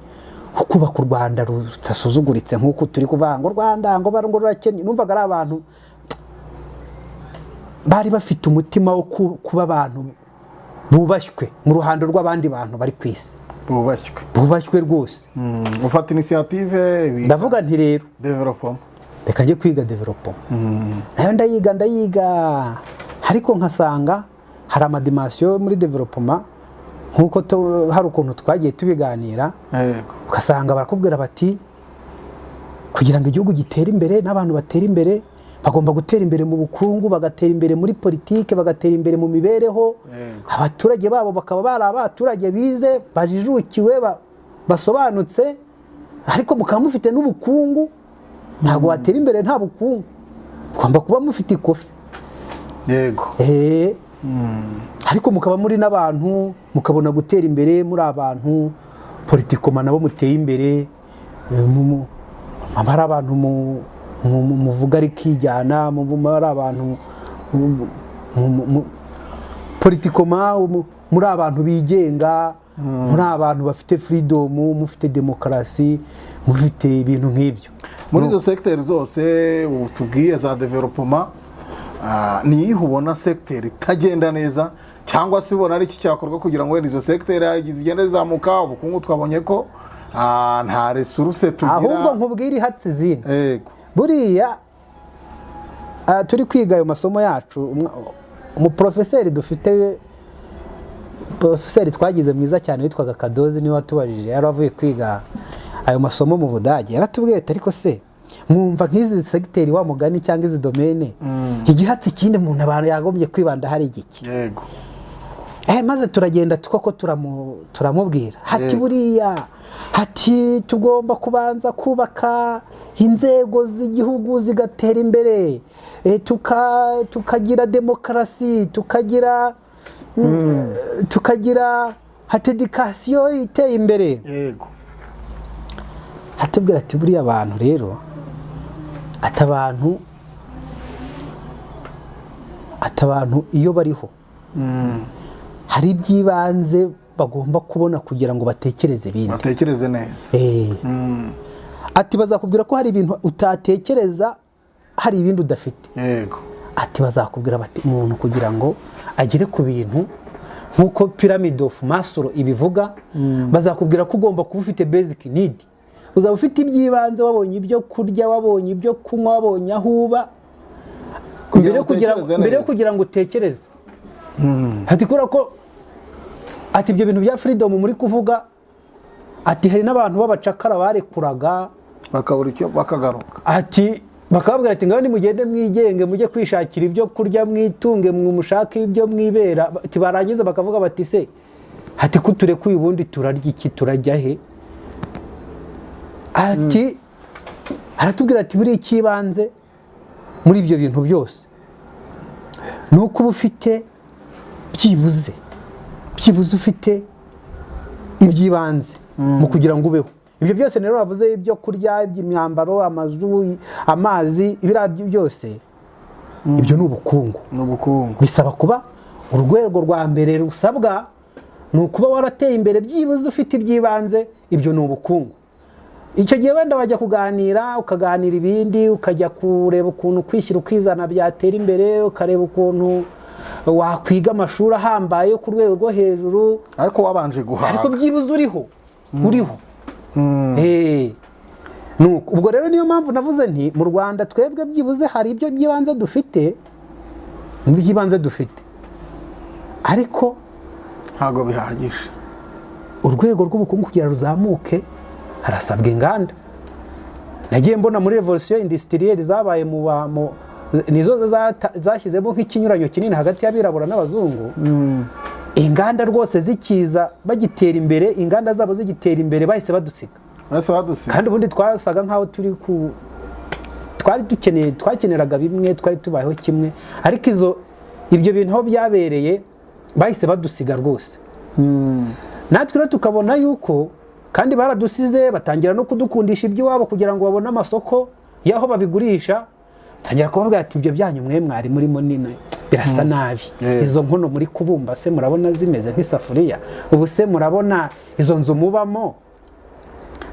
wo kubaka u Rwanda rudasuzuguritse, nk'uko turi kuvuga ngo u Rwanda ngo rurakennye. Numvaga ari abantu bari bafite umutima wo kuba abantu bubashywe mu ruhando rw'abandi bantu bari ku isi. Bubashywe. Bubashywe rwose. Ufata initiative. Ndavuga nti: "Rero Développement. reka njye kwiga développement." Nayo ndayiga, ndayiga, ariko nkasanga hari ama dimensions muri développement, nk'uko hari ukuntu twagiye tubiganira. Ugasanga barakubwira bati: "Kugira ngo igihugu gitere imbere n'abantu batere imbere, Bagomba gutera imbere mu bukungu, bagatera imbere muri politike, bagatera imbere mu mibereho. Abaturage babo bakaba bari abaturage bize, bajijukiwe, basobanutse, ariko mukaba mufite n'ubukungu. Ntabwo watera imbere nta bukungu, mugomba kuba mufite ikofi. Ariko mukaba muri n'abantu, mukabona gutera imbere muri abantu politiquement nabo muteye imbere, ari abantu muvuga rikijyana, ari abantu politiquement muri abantu bigenga, muri abantu bafite freedom, mufite demokarasi, mufite ibintu nk'ibyo. Muri izo segiteri zose ubu tubwiye za développement, ni iyihe ubona segiteri itagenda neza, cyangwa se ubona ari iki cyakorwa kugira ngo wenda izo segiteri zigende zizamuka? Ubukungu twabonye ko nta ressource tugira. Ahubwo nkubwire ihatse izindi. Buriya turi kwiga ayo masomo yacu, umuporofeseri dufite, porofeseri twagize mwiza cyane witwaga Kadozi, niwe watubajije, yari avuye kwiga ayo masomo mu Budage. Yaratubwiye ati: "Ariko se mwumva nk'izi segiteri wa mugani cyangwa izi domaine, igihatse ikindi umuntu abantu yagombye kwibanda hari igiki?" Maze turagenda koko turamubwira hati buriya hati tugomba kubanza kubaka inzego z'igihugu zigatera imbere, tukagira demokarasi, tukagira hati éducation iteye imbere. Hatubwira ati: "Buriya abantu rero," ati, "abantu iyo bariho hari iby'ibanze bagomba kubona kugira ngo batekereze ibindi." Batekereze neza. Ati: "Bazakubwira ko hari ibintu utatekereza, hari ibindi udafite." Ati: "Bazakubwira bati umuntu kugira ngo agere ku bintu nk'uko pyramid of Maslow ibivuga, bazakubwira ko ugomba kuba ufite basic need, uzaba ufite iby'ibanze, wabonye ibyo kurya, wabonye ibyo kunywa, wabonye aho uba, Kugira mbere yo ngo kugira utekereze mbere yo neza. kugira ngo utekereze." Ati: "Kubera ko," ati, "ibyo bintu bya freedom muri kuvuga," ati, "hari n'abantu b'abacakara barekuraga bakabura icyo bakagaruka." Ati bakababwira ati: "Ngaho nimugende mwigenge, mujye kwishakira ibyo kurya, mwitunge, mushake ibyo mwibera." Ati barangiza bakavuga bati: "Se," ati, "ko turekuye, ubundi turarya iki? Turajya he?" Ati aratubwira ati: "Buriya icy'ibanze muri ibyo bintu byose ni uko uba ufite byibuze ufite iby'ibanze mu kugira ngo ubeho." Ibyo byose rero bavuze, ibyo kurya, iby'imyambaro, amazu, amazi, ibiriya byose, ibyo ni ubukungu. Ni ubukungu. Bisaba kuba urwego rwa mbere rusabwa ni ukuba warateye imbere, byibuze ufite iby'ibanze. Ibyo ni ubukungu. Icyo gihe wenda wajya kuganira, ukaganira ibindi, ukajya kureba ukuntu kwishyira ukizana byatera imbere, ukareba ukuntu wakwiga amashuri ahambaye yo ku rwego rwo hejuru. Ariko wabanje guhaga. Ariko byibuze uriho. Nuko ubwo rero niyo mpamvu navuze nti mu Rwanda twebwe byibuze hari ibyo by'ibanze dufite, mu by'ibanze dufite, ariko ntabwo bihagije. Urwego rw'ubukungu kugira ruzamuke harasabwa inganda. Nagiye mbona muri révolution industrielle zabaye nizo zashyizemo nk'ikinyuranyo kinini hagati y'abirabura n'abazungu. Inganda rwose zikiza, bagitera imbere, inganda zabo zigitera imbere, bahise badusiga. Bahise badusiga. Kandi ubundi twasaga nk'aho turi ku twari dukeneye, twakeneraga bimwe, twari tubayeho kimwe, ariko ibyo bintu aho byabereye bahise badusiga rwose. Natwe rero tukabona yuko kandi baradusize, batangira no kudukundisha iby'iwabo kugira ngo babone amasoko y'aho babigurisha. Batangira kubabwira ati: "Ibyo byanyu mwe mwari murimo nini birasa nabi. Izo nkono muri kubumba se murabona zimeze nk'isafuriya? Ubu se murabona izo nzu mubamo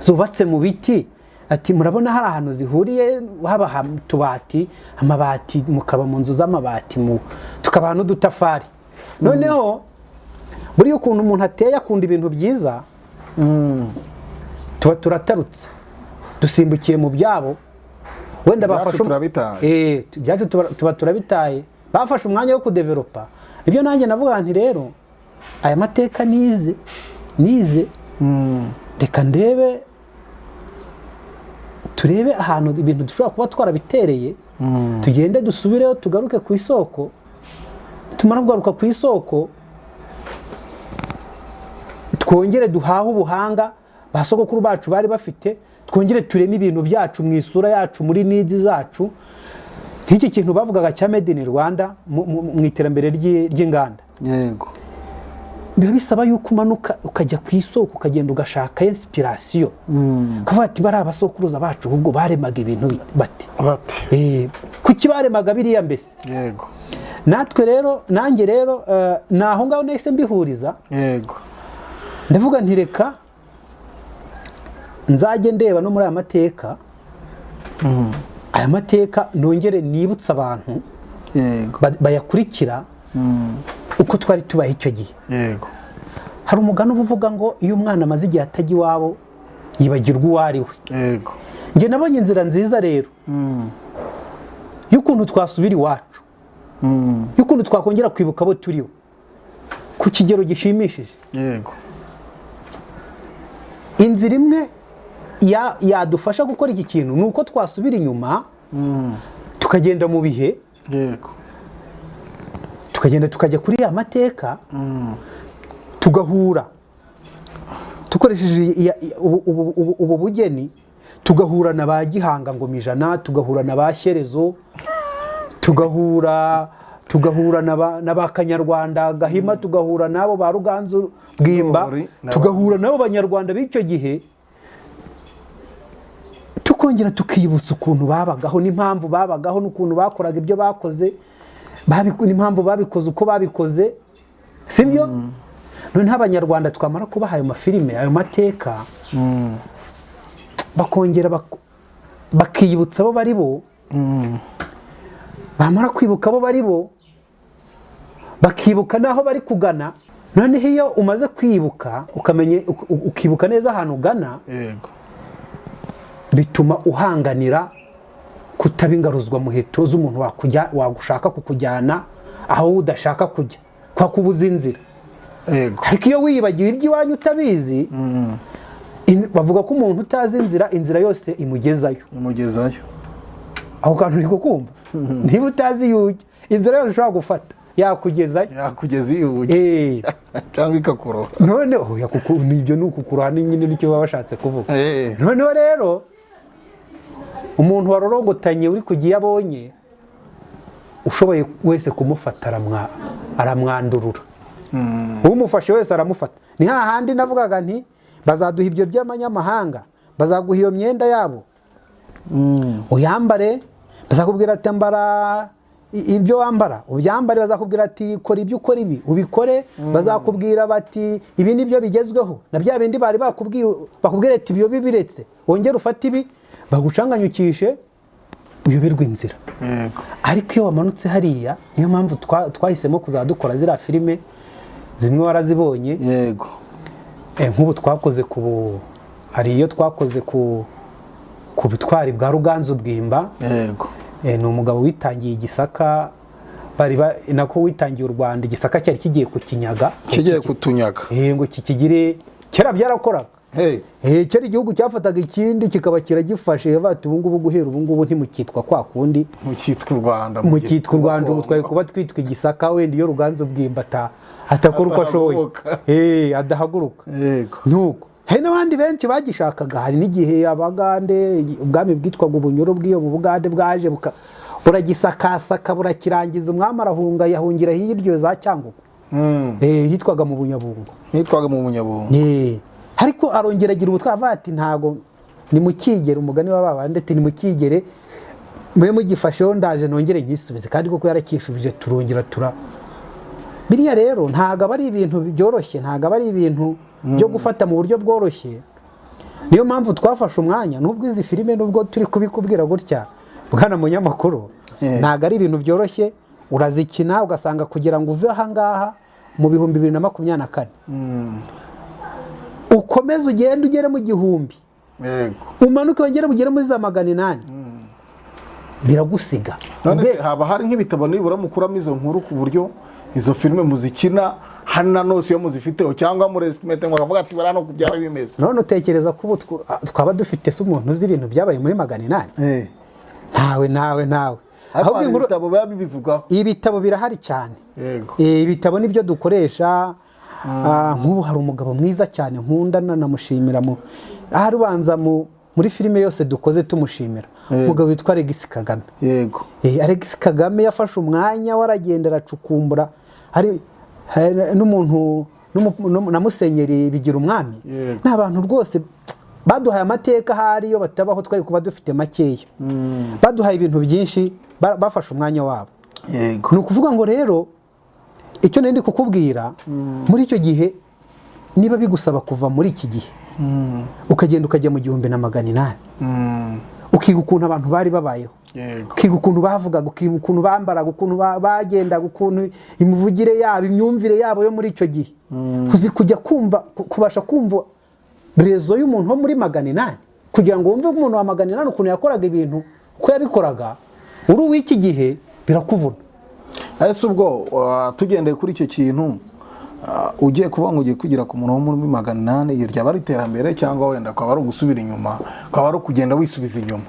zubatse mu biti?" Ati: "Murabona hari ahantu zihuriye, haba utubati, amabati, mukaba mu nzu z'amabati, tukabaha n'udutafari?" Noneho buriya ukuntu umuntu ateye, akunda ibintu byiza. Tuba turatarutse, dusimbukiye mu byabo wenda Ibyacu bafashe turabitaye. Ibyacu tuba turabitaye. Bafashe umwanya wo kudevelopa ibyo. Nanjye navuga nti: "Rero aya mateka nize, reka ndebe." Turebe ahantu ibintu dushobora kuba twarabitereye, tugende dusubireyo, tugaruke ku isoko. Tumara kugaruka ku isoko, twongere duhahe ubuhanga ba sogokuru bacu bari bafite, twongere tureme ibintu byacu mu isura yacu, muri needs zacu. Nk'iki kintu bavugaga cya Made in Rwanda mu iterambere ry'inganda, biba bisaba yuko umanuka ukajya ku isoko, ukagenda ugashaka inspiration, ukavuga ati: "Bari abasokuruza bacu ahubwo baremaga ibintu bate?" Bate? Kuki baremaga biriya mbese? Natwe rero, nanjye rero, ni aho ngaho nahise mbihuriza. Ndavuga nti: "Reka nzajye ndeba no muri aya mateka, aya mateka nongere nibutse abantu bayakurikira uko twari tubaye icyo gihe." Hari umugani uba uvuga ngo iyo umwana amaze igihe atajya iwabo, yibagirwa uwo ari we. Njye nabonye inzira nziza rero y'ukuntu twasubira iwacu, y'ukuntu twakongera kwibuka abo turibo ku kigero gishimishije. Inzira imwe yadufasha gukora iki kintu ni uko twasubira inyuma, tukagenda mu bihe, tukagenda tukajya kuri ya mateka, tugahura dukoresheje ubu bugeni, tugahura na ba Gihanga Ngoma Ijana, tugahura na ba Shyerezo, tugahura na ba Kanyarwanda Gahima, tugahura n'abo ba Ruganzu Bwimba, Ndori, tugahura n'abo Banyarwanda b'icyo gihe, tukongera tukibutsa ukuntu babagaho n'impamvu babagaho n'ukuntu bakoraga ibyo bakoze, n'impamvu babikoze uko babikoze, sibyo? Noneho Abanyarwanda twamara kubaha ayo mafilime, ayo mateka, bakongera bakiyibutsa abo bari bo. Bamara kwibuka abo bari bo, bakibuka n'aho bari kugana. Noneho iyo umaze kwibuka, ukamenya, ukibuka neza ahantu ugana, bituma uhanganira kutaba ingaruzwa muheto z'umuntu wagushaka kukujyana aho udashaka kujya, kwa kubuza inzira. Ariko iyo wiyibagiwe iby'iwanyu utabizi, bavuga ko umuntu utazi inzira, inzira yose imugezayo. Imugezayo. Aho kantu uri kukumva? Niba utazi iyo ujya, inzira yose ushobora gufata yakugezayo. Yakugeza iyo ujya cyangwa ikakuroha. None oya, kuko nibyo ni ukukuroha, ni nyine nicyo baba bashatse kuvuga. Noneho rero umuntu warorongotanye uri kujya iyo abonye ushoboye wese kumufata, aramwandurura. Umufashe wese aramufata. Ni hahandi navugaga nti bazaduha ibyo by'amanyamahanga, bazaguha iyo myenda yabo uyambare, bazakubwira ati: "Ambara ibyo wambara," ubyambare. Bazakubwira ati: "Kora ibyo ukora, ibi ubikore." Bazakubwira bati: "Ibi ni byo bigezweho." Na bya bindi bari bakubwiye, bakubwira ati: "Ibyo bibiretse, wongere ufate ibi," bagucanganyukishe, uyoberwe inzira. Ariko iyo wamanutse hariya, niyo mpamvu twahisemo kuzadukora ziriya filime, zimwe warazibonye. Yego. Nk'ubu twakoze ku hari iyo twakoze ku butwari bwa Ruganzu Bwimba. Ni umugabo witangiye Igisaka, bari nako witangiye u Rwanda, Igisaka cyari kigiye kukinyaga. Kigiye kutunyaga. Ngo kikigire. Kera byarakoraga. Hey. Kera igihugu cyafataga ikindi kikaba kiragifashe, bati: "Ubu ngubu, guhera ubu ngubu ntimukitwa kwa kundi." Mukitwa u Rwanda. Mukitwa u Rwanda. Ubu twari kuba twitwa Igisaka wenda iyo Ruganzu Bwimba atakora uko ashoboye. Adahaguruka. Adahaguruka. Nuko hari n'abandi benshi bagishakaga. Hari n'igihe Abagande, ubwami bwitwaga Ubunyoro bw'iyo mu Bugande, bwaje buragisakasaka, burakirangiza, umwami arahunga, yahungira hirya za Cyangugu. Hitwaga mu Bunyabungo. Nitwaga mu Bunyabungo. Ariko arongera agira ubutwari, avuga ati: "Ntago nimukigere." Umugani wa babandi ati: "Nimukigere, mube mugifasheho, ndaje nongere ngisubize." Kandi koko yarakishubije, turongera tura biriya. Rero ntabwo aba ari ibintu byoroshye, ntabwo aba ari ibintu byo gufata mu buryo bworoshye. Niyo mpamvu twafashe umwanya. Nubwo izi filime, nubwo turi kubikubwira gutya, bwana munyamakuru, ntabwo ari ibintu byoroshye. Urazikina ugasanga kugira ngo uve aha ngaha mu 2024, ukomeze ugende ugere mu 1000, umanuke wongere ugere muri za 800, biragusiga. None se haba hari nk'ibitabo nibura mukuramo izo nkuru, ku buryo izo filime muzikina Hari na notion muzifiteho cyangwa muri estimate ngo akavuga ati bariya no byaba bimeze? None utekereza ko ubu twaba dufite se umuntu uzi ibintu byabaye muri 800? Ntawe, ntawe, ntawe. Ariko Ahubwo hari inkuru ibitabo biba bibivugaho. Ibitabo birahari cyane. Ibitabo nibyo dukoresha. Nk'ubu hari umugabo mwiza cyane nkunda, nanamushimira mu ahari ubanza muri filime yose dukoze tumushimira, umugabo witwa Alex Kagame. Alex Kagame yafashe umwanya we aragenda aracukumbura, hari n'umuntu na Musenyeri Bigira Umwami. Ni abantu rwose baduhaye amateka, ahari iyo batabaho twari kuba dufite makeya. Baduhaye ibintu byinshi, bafashe umwanya wabo. Ni ukuvuga ngo rero icyo nari ndi kukubwira, muri icyo gihe, niba bigusaba kuva muri iki gihe ukagenda ukajya mu 1800, ukiga ukuntu abantu bari babayeho, ukiga ukuntu bavugaga, ukiga ukuntu bambaraga, ukuntu bagendaga, ukuntu imivugire yabo, imyumvire yabo yo muri icyo gihe, uzi kujya kumva, kubasha kumva raison y'umuntu wo muri 800, kugira ngo wumve umuntu wa 800 ukuntu yakoraga ibintu, uko yabikoraga, uri uw'iki gihe birakuvuna. Ese ubwo tugendeye kuri icyo kintu, ugiye kuvuga ngo ugiye kwigira ku muntu wo muri 800, iyo ryaba ari iterambere cyangwa wenda kwaba ari ugusubira inyuma, kwaba ari ukugenda wisubiza inyuma?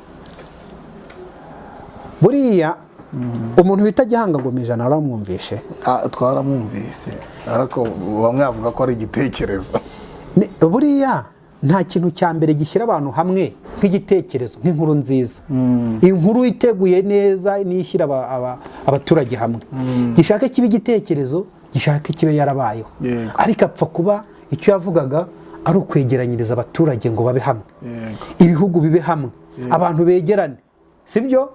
Buriya umuntu bita Gihanga Ngoma Ijana aramwumvishe? Twaramwumvise, ariko bamwe bavuga ko ari igitekerezo. Buriya nta kintu cya mbere gishyira abantu hamwe nk'igitekerezo, nk'inkuru nziza. Inkuru iteguye neza niyo ishyira abaturage hamwe. Gishake kibe igitekerezo, gishake kibe yarabayeho, ariko apfa kuba icyo yavugaga ari ukwegeranyiriza abaturage ngo babe hamwe, ibihugu bibe hamwe, abantu begerane, sibyo?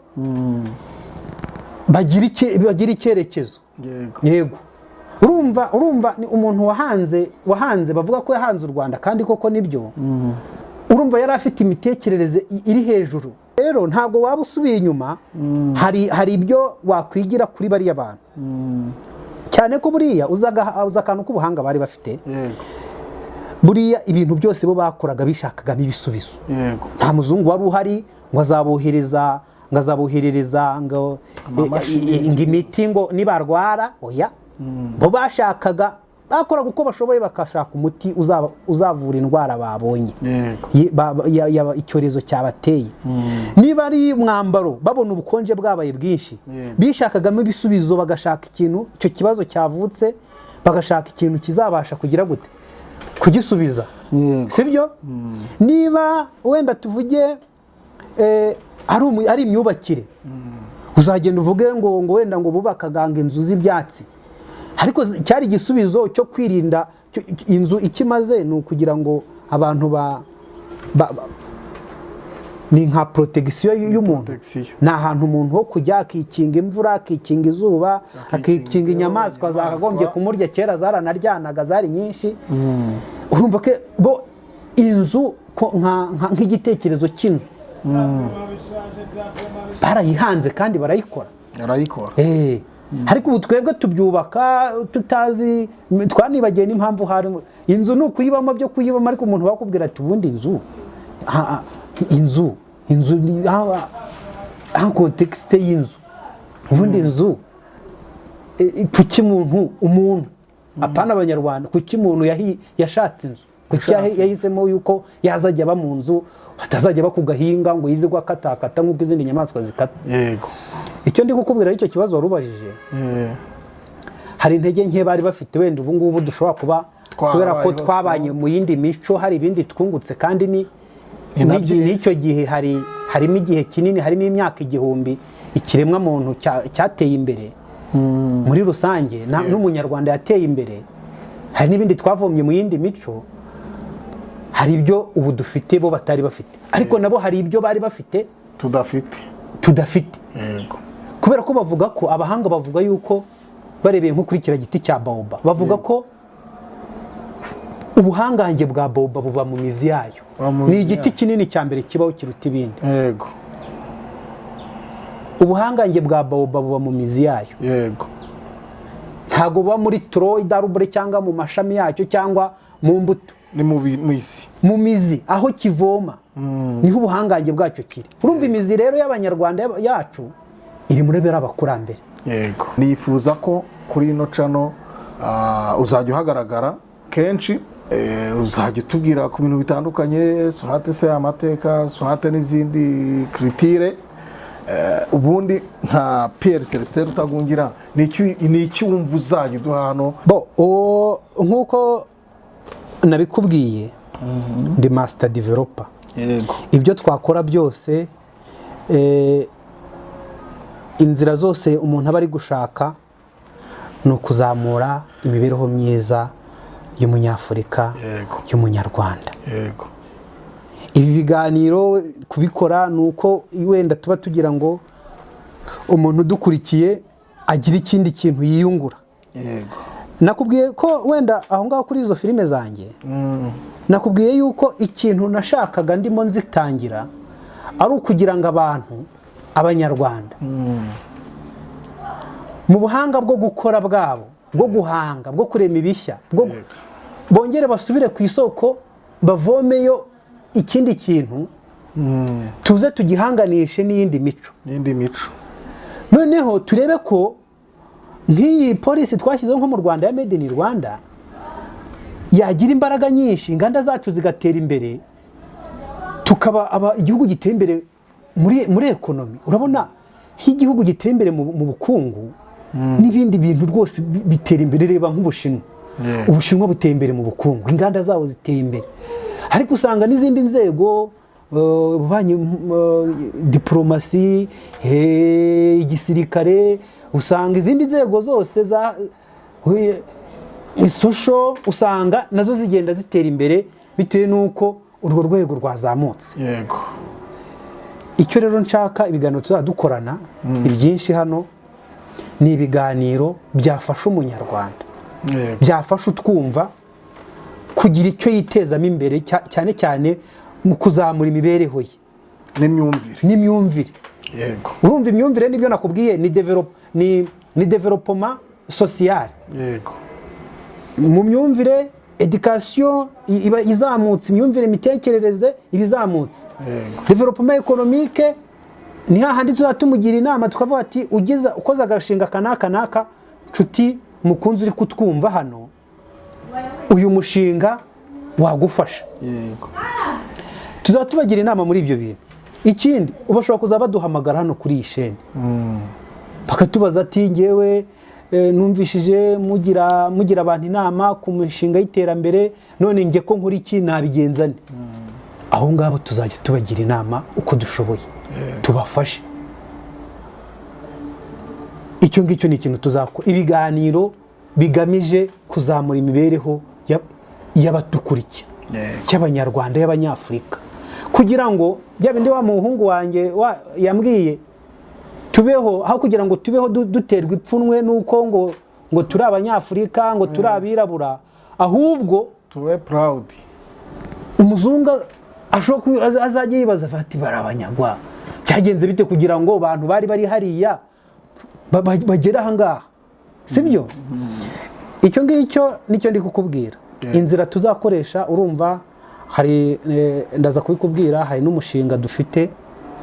Bagire icyerekezo. Yego, urumva ni umuntu wahanze, bavuga ko yahanze u Rwanda, kandi koko nibyo. Urumva yari afite imitekerereze iri hejuru. Rero ntabwo waba usubiye inyuma, hari ibyo wakwigira kuri bariya bantu, cyane ko buriya uzi akantu k'ubuhanga bari bafite. Buriya ibintu byose bo bakoraga bishakagamo ibisubizo. Nta muzungu wari uhari ngo azaboherereza ngo Amamashini. Ngo imiti ngo nibarwara, oya. Bo bashakaga, bakoraga uko bashoboye bakashaka umuti uzavura indwara babonye, icyorezo cyabateye. Niba ari umwambaro, babona ubukonje bwabaye bwinshi, bishakagamo ibisubizo, bagashaka ikintu icyo kibazo cyavutse, bagashaka ikintu kizabasha kugira gute, kugisubiza. Sibyo? Niba wenda tuvuge ari imyubakire, uzagenda uvuge ngo wenda ngo bubakaga ngo inzu z'ibyatsi, ariko cyari igisubizo cyo kwirinda inzu ikimaze ni ukugira ngo abantu ni nka protection y'umuntu. Protection. Ni ahantu umuntu ho kujya akikinga imvura, akikinga izuba, akikinga inyamaswa zakagombye kumurya. Kera zaranaryanaga, zari nyinshi. Urumva ko bo inzu nk'igitekerezo cy'inzu barayihanze kandi barayikora. Arayikora. Ariko ubu twebwe tubyubaka tutazi, twanibagiwe n'impamvu hari inzu. Ni ukuyibamo byo kuyibamo, ariko umuntu wakubwira ati ubundi inzu inzu ha contexte y'inzu, ubundi inzu, kuki umuntu, apana Abanyarwanda, kuki umuntu yashatse inzu, kuki yahisemo yuko yazajya aba mu nzu, atazajya aba ku gahinga ngo yirirwe akatakata nk'uko izindi nyamaswa zikata? Icyo ndi kukubwira, aricyo kibazo wari ubajije, hari intege nke bari bafite wenda ubu ngubu dushobora kuba kubera ko Twarabayeho. twabanye mu yindi mico, hari ibindi twungutse, kandi ni Ni na byiza. N'icyo gihe harimo igihe kinini, harimo imyaka 1000 ikiremwa muntu cyateye imbere muri rusange, n'Umunyarwanda yateye imbere. Hari n'ibindi twavomye mu yindi mico. Hari ibyo ubu dufite bo batari bafite, ariko nabo hari ibyo bari bafite tudafite. Tudafite. Kubera ko bavuga ko, abahanga bavuga yuko barebeye nko kuri kiriya giti cya baobab, bavuga ko ubuhangange bwa baobab buba mu mizi yayo. Buba mu Ni mizi igiti yayo. kinini cya mbere kibaho kiruta ibindi. Ubuhangange bwa baobab buba mu mizi yayo. Ntabwo buba muri tronc d'arbre cyangwa mu mashami yacyo cyangwa mu mbuto. Ni mu isi. Mu mizi, aho kivoma, niho ubuhangange bwacyo kiri. Urumva imizi rero y'Abanyarwanda yacu iri muri beriya abakurambere. Yego, nifuza ko kuri ino channel Uzajya uhagaragara kenshi, uzajya utubwira ku bintu bitandukanye, soit se amateka, soit n'izindi culture. Ubundi nka Pierre Celestin Rutagungira, ni iki wumva uzajya uduha hano? Bo nk'uko nabikubwiye, ndi master developer. Ibyo twakora byose, inzira zose umuntu aba ari gushaka ni ukuzamura imibereho myiza y'Umunyafurika, y'Umunyarwanda. Ibi biganiro kubikora ni uko wenda tuba tugira ngo umuntu udukurikiye agire ikindi kintu yiyungura. Nakubwiye ko wenda aho ngaho kuri izo filime zanjye, nakubwiye yuko ikintu nashakaga ndimo nzitangira ari ukugira ngo abantu, Abanyarwanda, mu buhanga bwo gukora bwabo, bwo guhanga, bwo kurema ibishya, bwo bongere basubire ku isoko, bavomeyo ikindi kintu, tuze tugihanganishe n'iyindi mico, n'indi mico. Noneho turebe ko nk'iyi policy twashyizeho nko mu Rwanda ya Made in Rwanda yagira imbaraga nyinshi, inganda zacu zigatera imbere, tukaba igihugu giteye imbere muri economy. Urabona iyo igihugu giteye imbere mu bukungu, n'ibindi bintu rwose bitera imbere. Reba nk'Ubushinwa. Ubushinwa buteye imbere mu bukungu, inganda zabo ziteye imbere, ariko usanga n'izindi nzego, ububanyi, diporomasi, igisirikare, usanga izindi nzego zose za social, usanga nazo zigenda zitera imbere bitewe n'uko urwo rwego rwazamutse. Icyo rero nshaka, ibiganiro tuzajya dukorana ibyinshi hano ni ibiganiro byafasha Umunyarwanda, byafasha utwumva kugira icyo yitezamo imbere, cyane cyane mu kuzamura imibereho ye n'imyumvire. N'imyumvire. Urumva, imyumvire nibyo nakubwiye, ni développement social. Mu myumvire, éducation iba izamutse, imyumvire, imitekerereze iba izamutse. Développement économique ni hahandi tuzajya tumugira inama, tukavuga ati ugize ukoze agashinga aka n'aka n'aka, nshuti mukunzi uri kutwumva hano, uyu mushinga wagufasha. Tuzaba tubagira inama muri ibyo bintu. Ikindi, bashobora kuzaba baduhamagara hano kuri iyi chaîne, bakatubaza ati ngewe numvishije mugira abantu inama ku mishinga y'iterambere, none njye ko nkora iki, nabigenza nte? Aho ngabo tuzajya tubagira inama uko dushoboye, tubafashe. Icyo ngicyo ni ikintu tuzakora, ibiganiro bigamije kuzamura imibereho y'abadukurikira, y'Abanyarwanda, y'Abanyafurika, kugira ngo bya bindi wa muhungu wanjye yambwiye, tubeho, aho kugira ngo tubeho duterwa ipfunwe n'uko ngo turi Abanyafurika, ngo turi abirabura, ahubwo tube proud. Umuzungu ashobora azajya yibaza ati bari Abanyagwa, byagenze bite kugira ngo abantu bari hariya bagere aha ngaha? Sibyo? Icyo ngicyo nicyo ndi kukubwira. Inzira tuzakoresha, urumva hari, ndaza kubikubwira, hari n'umushinga dufite,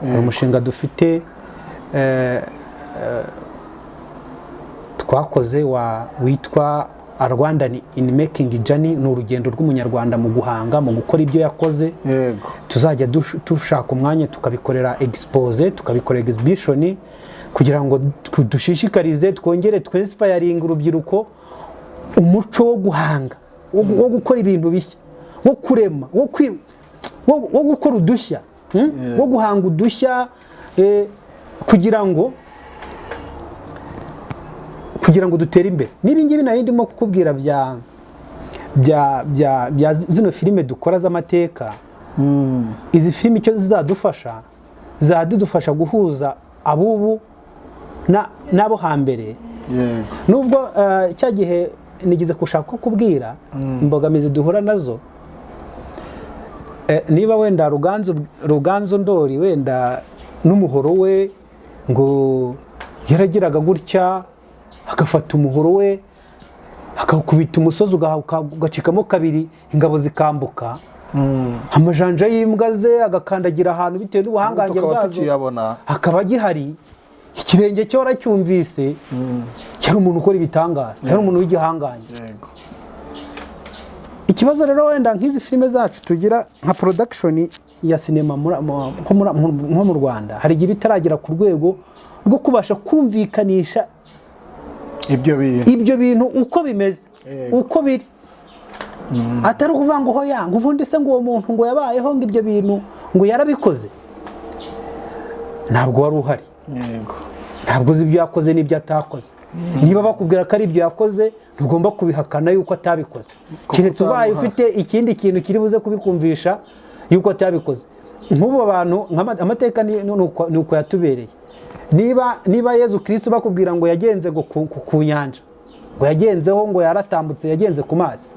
hari umushinga dufite, twakoze wa witwa Rwandan in Making Journey. Ni urugendo rw'Umunyarwanda mu guhanga, mu gukora ibyo yakoze. Tuzajya dushaka umwanya tukabikorera expose, tukabikorera exhibition, kugira ngo dushishikarize, twongere twinspiringe urubyiruko umuco wo guhanga, wo gukora ibintu bishya, wo kurema, wo gukora udushya, Wo guhanga udushya, kugira ngo dutere imbere. N'ibi ngibi nari ndimo kukubwira bya zino filime dukora z'amateka, izi filime icyo zizadufasha, zizadufasha guhuza abubu n'abo hambere. Nubwo cya gihe nigeze gushaka ko kubwira imbogamizi duhura nazo, niba wenda Ruganzu Ndori wenda n'umuhoro we ngo yaragiraga gutya agafata umuhoro we akawukubita umusozi ugacikamo kabiri, ingabo zikambuka, amajanja y'imbwa ze agakandagira ahantu bitewe n'ubuhangange tukaba bwazo tukiyabona, akaba agihari. Ikirenge cye waracyumvise, yari umuntu ukora ibitangaza, yari umuntu w'igihangange. Ikibazo rero, wenda nk'izi filime zacu tugira nka production ya sinema nko mu Rwanda, hari igihe bitaragera ku rwego rwo kubasha kumvikanisha ibyo bintu, ibyo bintu uko bimeze, uko biri, atari ukuvuga ngo hoya, ngo ubundi se ngo uwo muntu ngo yabayeho, ngo ibyo bintu ngo yarabikoze. Ntabwo wari uhari. Ntabwo uzi ibyo yakoze n'ibyo atakoze. Niba bakubwira ko ari ibyo yakoze, ntugomba kubihakana yuko atabikoze, keretse ubaye utamuha. ufite ikindi kintu kiri buze kubikumvisha yuko atabikoze. Nk'ubu abantu amateka ni uko yatubereye. Niba Yezu Kirisitu bakubwira ngo yagenze ngo ku nyanja, ngo yagenzeho, ngo yaratambutse, yagenze ku mazi,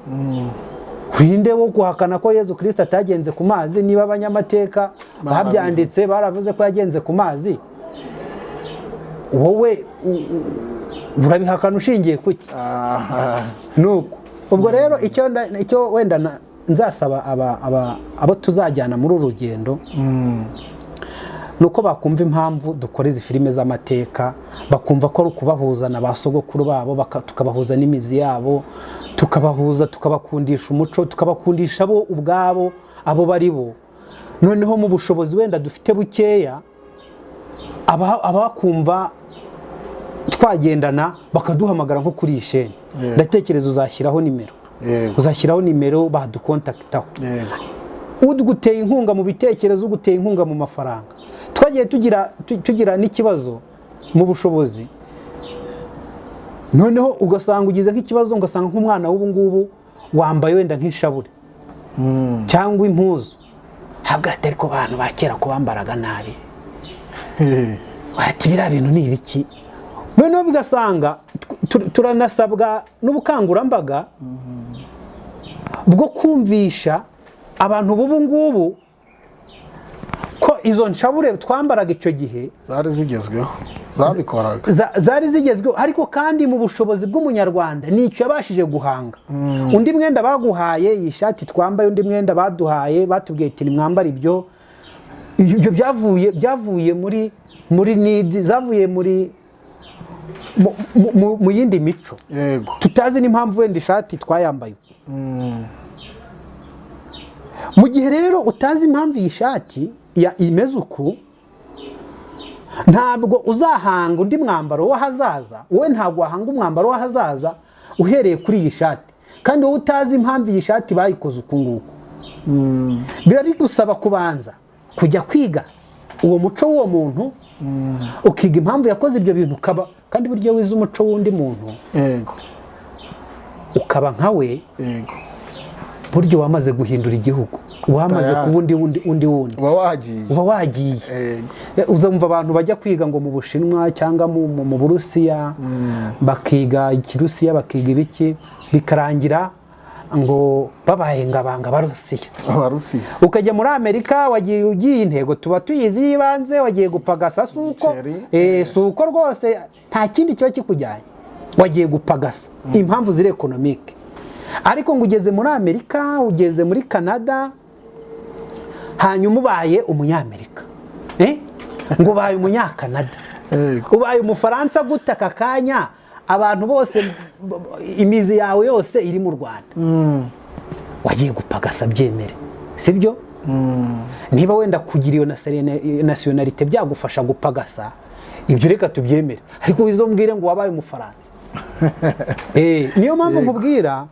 winde wo guhakana ko Yezu Kirisito atagenze ku mazi? Niba abanyamateka babyanditse, baravuze ko yagenze ku mazi, wowe urabihakana ushingiye kuki? Nuko ubwo rero icyo wenda nzasaba abo tuzajyana muri uru rugendo ni uko bakumva impamvu dukora izi filime z'amateka, bakumva ko ari ukubahuza na ba sogokuru babo, tukabahuza n'imizi yabo, tukabahuza, tukabakundisha umuco, tukabakundisha bo ubwabo abo bari bo. Noneho mu bushobozi wenda dufite bukeya, abakumva twagendana bakaduhamagara nko kuri iyi sheni. Ndatekereza uzashyiraho nimero. Yego. Uzashyiraho nimero badukontakitaho. Uguteye inkunga mu bitekerezo, uguteye inkunga mu mafaranga. Twagiye tugira n'ikibazo mu bushobozi, noneho ugasanga ugize nk'ikibazo, ugasanga nk'umwana w'ubu ngubu wambaye wenda nk'ishabure cyangwa impuzu, ntabwo atari ko bantu ba kera ko bambaraga nabi. Ati biriya bintu ni ibiki? Noneho bigasanga turanasabwa n'ubukangurambaga bwo kumvisha abantu b'ubu ngubu ko izo nshabure twambaraga icyo gihe zari zigezweho, zabikoraga. Zari zigezweho, ariko kandi mu bushobozi bw'Umunyarwanda ni icyo yabashije guhanga. Undi mwenda baguhaye, iyi shati twambaye, undi mwenda baduhaye, batubwiye ati nimwambare ibyo. Ibyo byavuye muri nidi, zavuye muri mu yindi mico tutazi n'impamvu wenda ishati twayambaye. Mu gihe rero utazi impamvu iyi shati imeze uku, ntabwo uzahanga undi mwambaro w'ahazaza. Wowe ntabwo wahanga umwambaro w'ahazaza uhereye kuri iyi shati, kandi wowe utazi impamvu iyi shati bayikoze uku nguku. Biba bigusaba kubanza kujya kwiga uwo muco w'uwo muntu, ukiga impamvu yakoze ibyo bintu, ukaba kandi buryo wize umuco w'undi muntu, ukaba nka we, buryo wamaze guhindura igihugu, wamaze Tayari. kuba undi wundi, undi wundi. Uba wagiye. Uba wagiye. Uzumva abantu bajya kwiga ngo mu Bushinwa cyangwa mu Burusiya, bakiga Ikirusiya, bakiga ibiki, bikarangira ngo babaye ngabanga Abarusiya. Abarusiya. Ukajya muri Amerika, wagiye ugiye, intego tuba tuyizi y'ibanze, wagiye gupagasa. Si uko? Umuceri. Si uko rwose, nta kindi kiba kikujyanye, wagiye gupagasa, impamvu ziri économique. Ariko ngo ugeze muri Amerika, ugeze muri Canada, hanyuma ubaye Umunyamerika, eh? Ngo ubaye Umunyakanada, ubaye Umufaransa gute aka kanya, abantu bose imizi yawe yose iri mu Rwanda? Wagiye gupagasa, byemere, sibyo? Niba wenda kugira iyo nationalité byagufasha gupagasa, ibyo reka tubyemere, ariko wizombwire ngo wabaye Umufaransa. Niyo mpamvu nkubwira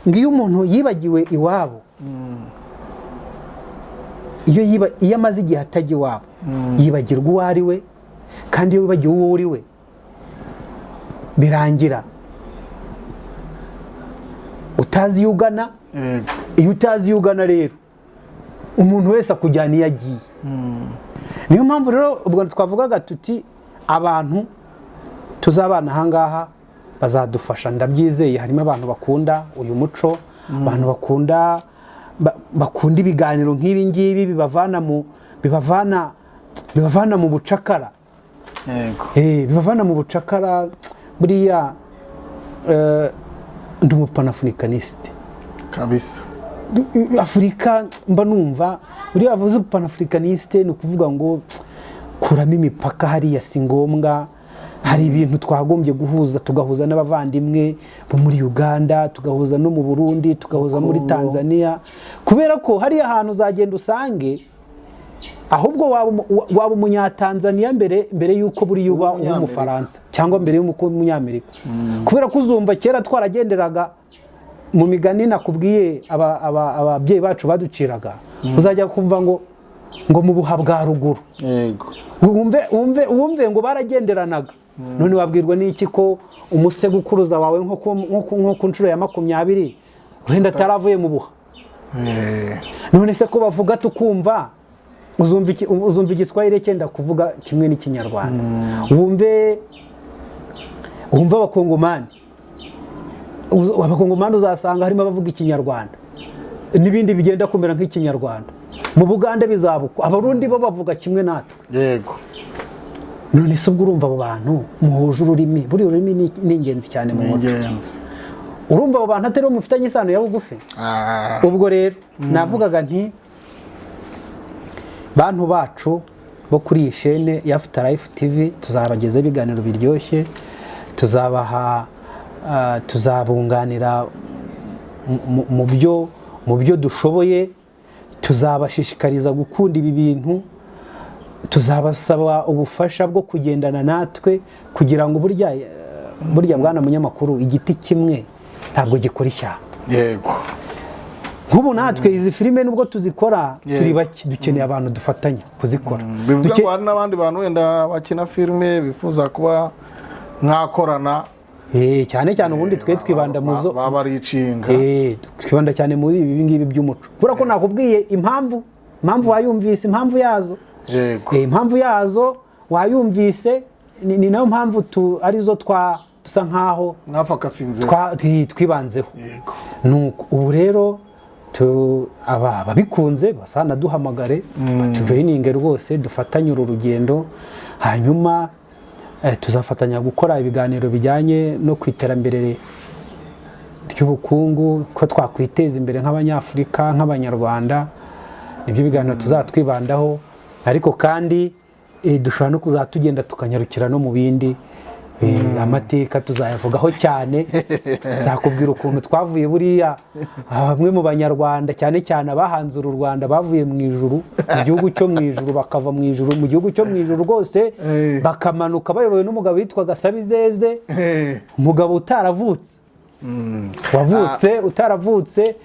ngo iyo umuntu yibagiwe iwabo, iyo amaze igihe atajya iwabo, yibagirwa uwo ari we. Kandi iyo wibagiwe uwo uri we, birangira utazi iyo ugana. Iyo utazi iyo ugana rero, umuntu wese akujyana iyo agiye. Niyo mpamvu rero ubwo twavugaga tuti abantu tuzabana ahangaha bazadufasha, ndabyizeye. Harimo abantu bakunda uyu muco, abantu bakunda ibiganiro nk'ibi ngibi bibavana mu bucakara. Bibavana mu bucakara. Buriya ndi umupanafricaniste. Kabisa. Afurika mba numva, buriya bavuze panafricaniste ni ukuvuga ngo Kuramo imipaka hariya si ngombwa. Hari ibintu twagombye guhuza, tugahuza n'abavandimwe bo muri Uganda, tugahuza no mu Burundi, tugahuza muri Tanzania, kubera ko hariya hantu uzagenda usange ahubwo waba umunyatanzaniya mbere y'uko buriya uba Umunyamerika. Umufaransa cyangwa mbere y'uko umunyamerika, kubera ko uzumva kera twaragenderaga mu migani nakubwiye ababyeyi bacu baduciraga, uzajya kumva ngo mu buha bwa ruguru. Wumve ngo baragenderanaga. None wabwirwa n'iki ko umusegukuruza wawe nko ku nshuro ya 20 wenda ataravuye mu buha? None se ko bavuga tukumva, uzumva Igiswahili cyenda kuvuga kimwe n'Ikinyarwanda, wumve Abakongomani. Abakongomani uzasanga harimo abavuga Ikinyarwanda n'ibindi bigenda kumera nk'Ikinyarwanda. Mu Bugande bizaba uko, Abarundi bo bavuga kimwe natwe. None se ubwo urumva abo bantu muhuje ururimi? Buriya ururimi ni ingenzi cyane mu Ni muco. ingenzi. Urumva abo bantu atari bo mufitanye isano ya bugufi? Ubwo rero navugaga nti bantu bacu bo kuri iyi shene ya After Life TV, tuzabagezaho ibiganiro biryoshye, tuzabaha tuzabunganira mu byo dushoboye, tuzabashishikariza gukunda ibi bintu, tuzabasaba ubufasha bwo kugendana natwe, kugira ngo burya bwana munyamakuru, igiti kimwe ntabwo gikora ishyamba. Nk'ubu natwe izi filime nubwo tuzikora turi bake, dukeneye abantu dufatanya kuzikora. Bivuga ngo hari n'abandi bantu wenda bakina filime bifuza kuba mwakorana. Cyane cyane ubundi twe twibanda mu zo baba ari inshinga. Twibanda cyane muri ibi ngibi by'umuco, kubera ko nakubwiye impamvu wayumvise, impamvu yazo. Impamvu yazo wayumvise, ni nayo mpamvu arizo twa dusa nkaho Mwafakasinze. twibanzeho. Nuko ubu rero ababikunze basanaduhamagare, batujoyininge rwose, dufatanye uru rugendo. Hanyuma tuzafatanya gukora ibiganiro bijyanye no ku iterambere ry'ubukungu, ko twakwiteza imbere nk'Abanyafurika, nk'Abanyarwanda. Nibyo biganiro tuzatwibandaho, ariko kandi dushobora no kuzajya tugenda tukanyarukira no mu bindi. Amateka tuzayavugaho cyane. Nzakubwira ukuntu twavuye buriya bamwe mu Banyarwanda, cyane cyane abahanze uru Rwanda, bavuye mu ijuru, mu gihugu cyo mu ijuru, bakava mu ijuru, mu gihugu cyo mu ijuru rwose, bakamanuka bayobowe n'umugabo witwaga Sabizeze, umugabo utaravutse, wavutse utaravutse.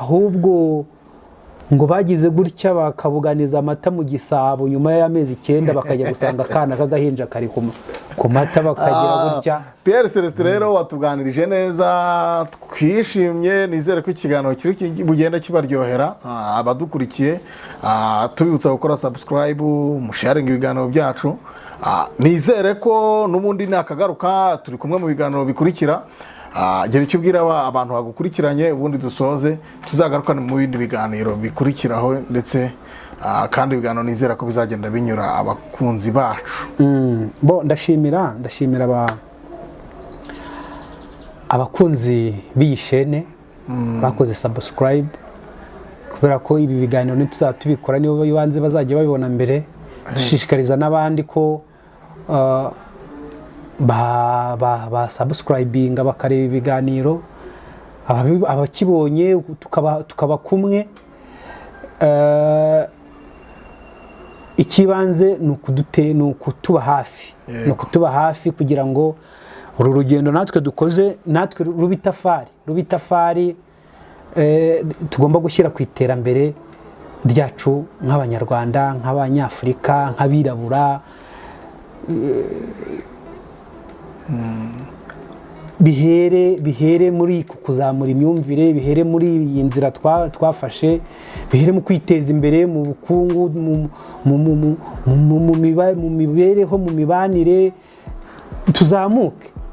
Ahubwo ngo bagize gutya bakabuganiza amata mu gisabo, nyuma y'amezi 9 bakajya gusanga akana k'agahinja kari ku mata, bakagira gutya. Pierre Celestin rero watuganirije neza, twishimye. Nizere ko ikiganiro kiri bugenda kibaryohera. Abadukurikiye, tubibutsa gukora subscribe, musharinga ibiganiro byacu. Nizere ko n'ubundi nakagaruka turi kumwe mu biganiro bikurikira. Gira icyo ubwira abantu bagukurikiranye, ubundi dusoze, tuzagarukane mu bindi biganiro bikurikiraho, ndetse kandi ibiganiro nizera ko bizagenda binyura abakunzi bacu. Bo ndashimira abakunzi b'iyi shene bakoze subscribe, kubera ko ibi biganiro ntituzaba tubikora nibo bibanze bazajya babibona mbere. Dushishikariza n'abandi ko ba subscribinga bakareba ibiganiro, abakibonye tukaba kumwe. Icy'ibanze ni ukutuba hafi, ni ukutuba hafi kugira ngo uru rugendo natwe dukoze natwe rube itafari tugomba gushyira ku iterambere ryacu nk'Abanyarwanda, nk'Abanyafurika, nk'abirabura. Bihere muri ku kuzamura imyumvire, bihere muri iyi nzira twafashe, bihere mu kwiteza imbere mu bukungu, mu mibereho, mu mibanire,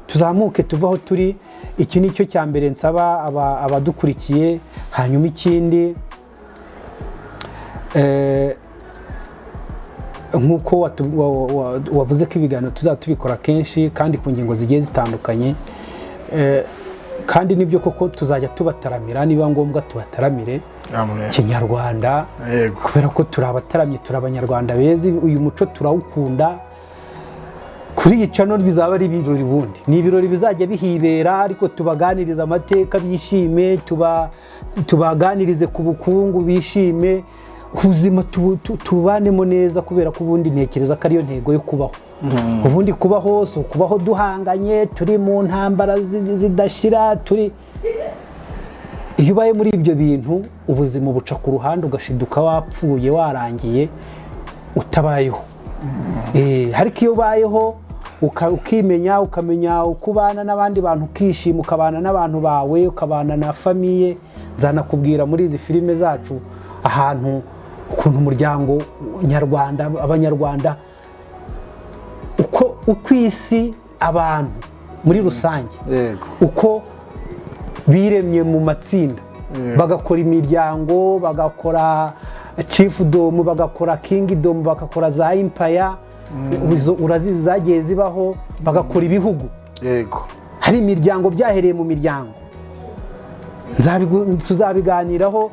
tuzamuke tuve aho turi. Iki ni cyo cya mbere nsaba abadukurikiye. Hanyuma ikindi, nk'uko wavuze ko ibiganiro tuzaba tubikora kenshi kandi ku ngingo zigiye zitandukanye. Kandi nibyo koko, tuzajya tubataramira, niba ngombwa tubataramire Amen. Kinyarwanda, kubera ko turi abataramyi, turi Abanyarwanda beza, uyu muco turawukunda. Kuri iyi channel bizaba ari ibirori, ubundi ni ibirori bizajya bihibera, ariko tubaganiriza amateka bishime, tubaganirize ku bukungu bishime, ubuzima tubanemo neza, kubera ko ubundi ntekereza ko ariyo ntego yo kubaho. Ubundi kubaho si ukubaho duhanganye, turi mu ntambara zidashira. Turi iyo ubaye muri ibyo bintu, ubuzima buca ku ruhande, ugashiduka wapfuye, warangiye, utabayeho. Ariko iyo ubayeho ukimenya, ukamenya uko ubana n'abandi bantu, ukishima, ukabana n'abantu bawe, ukabana na famille. Nzanakubwira muri izi filime zacu ahantu ukuntu umuryango nyarwanda, Abanyarwanda, uko isi, abantu muri rusange, uko biremye mu matsinda, bagakora imiryango, bagakora chiefdom, bagakora kingdom, bagakora za empire. Izo urazizi zagiye zibaho, bagakora ibihugu. Hari imiryango, byahereye mu miryango. Tuzabiganiraho,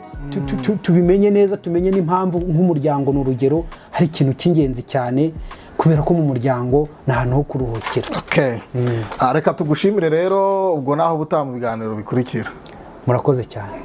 tubimenye neza, tumenye n'impamvu nk'umuryango, ni urugero, hari ikintu cy'ingenzi cyane, kubera ko mu muryango ni ahantu ho kuruhukira. Okay. Reka tugushimire rero, ubwo naho ubutaha mu biganiro bikurikira. Murakoze cyane.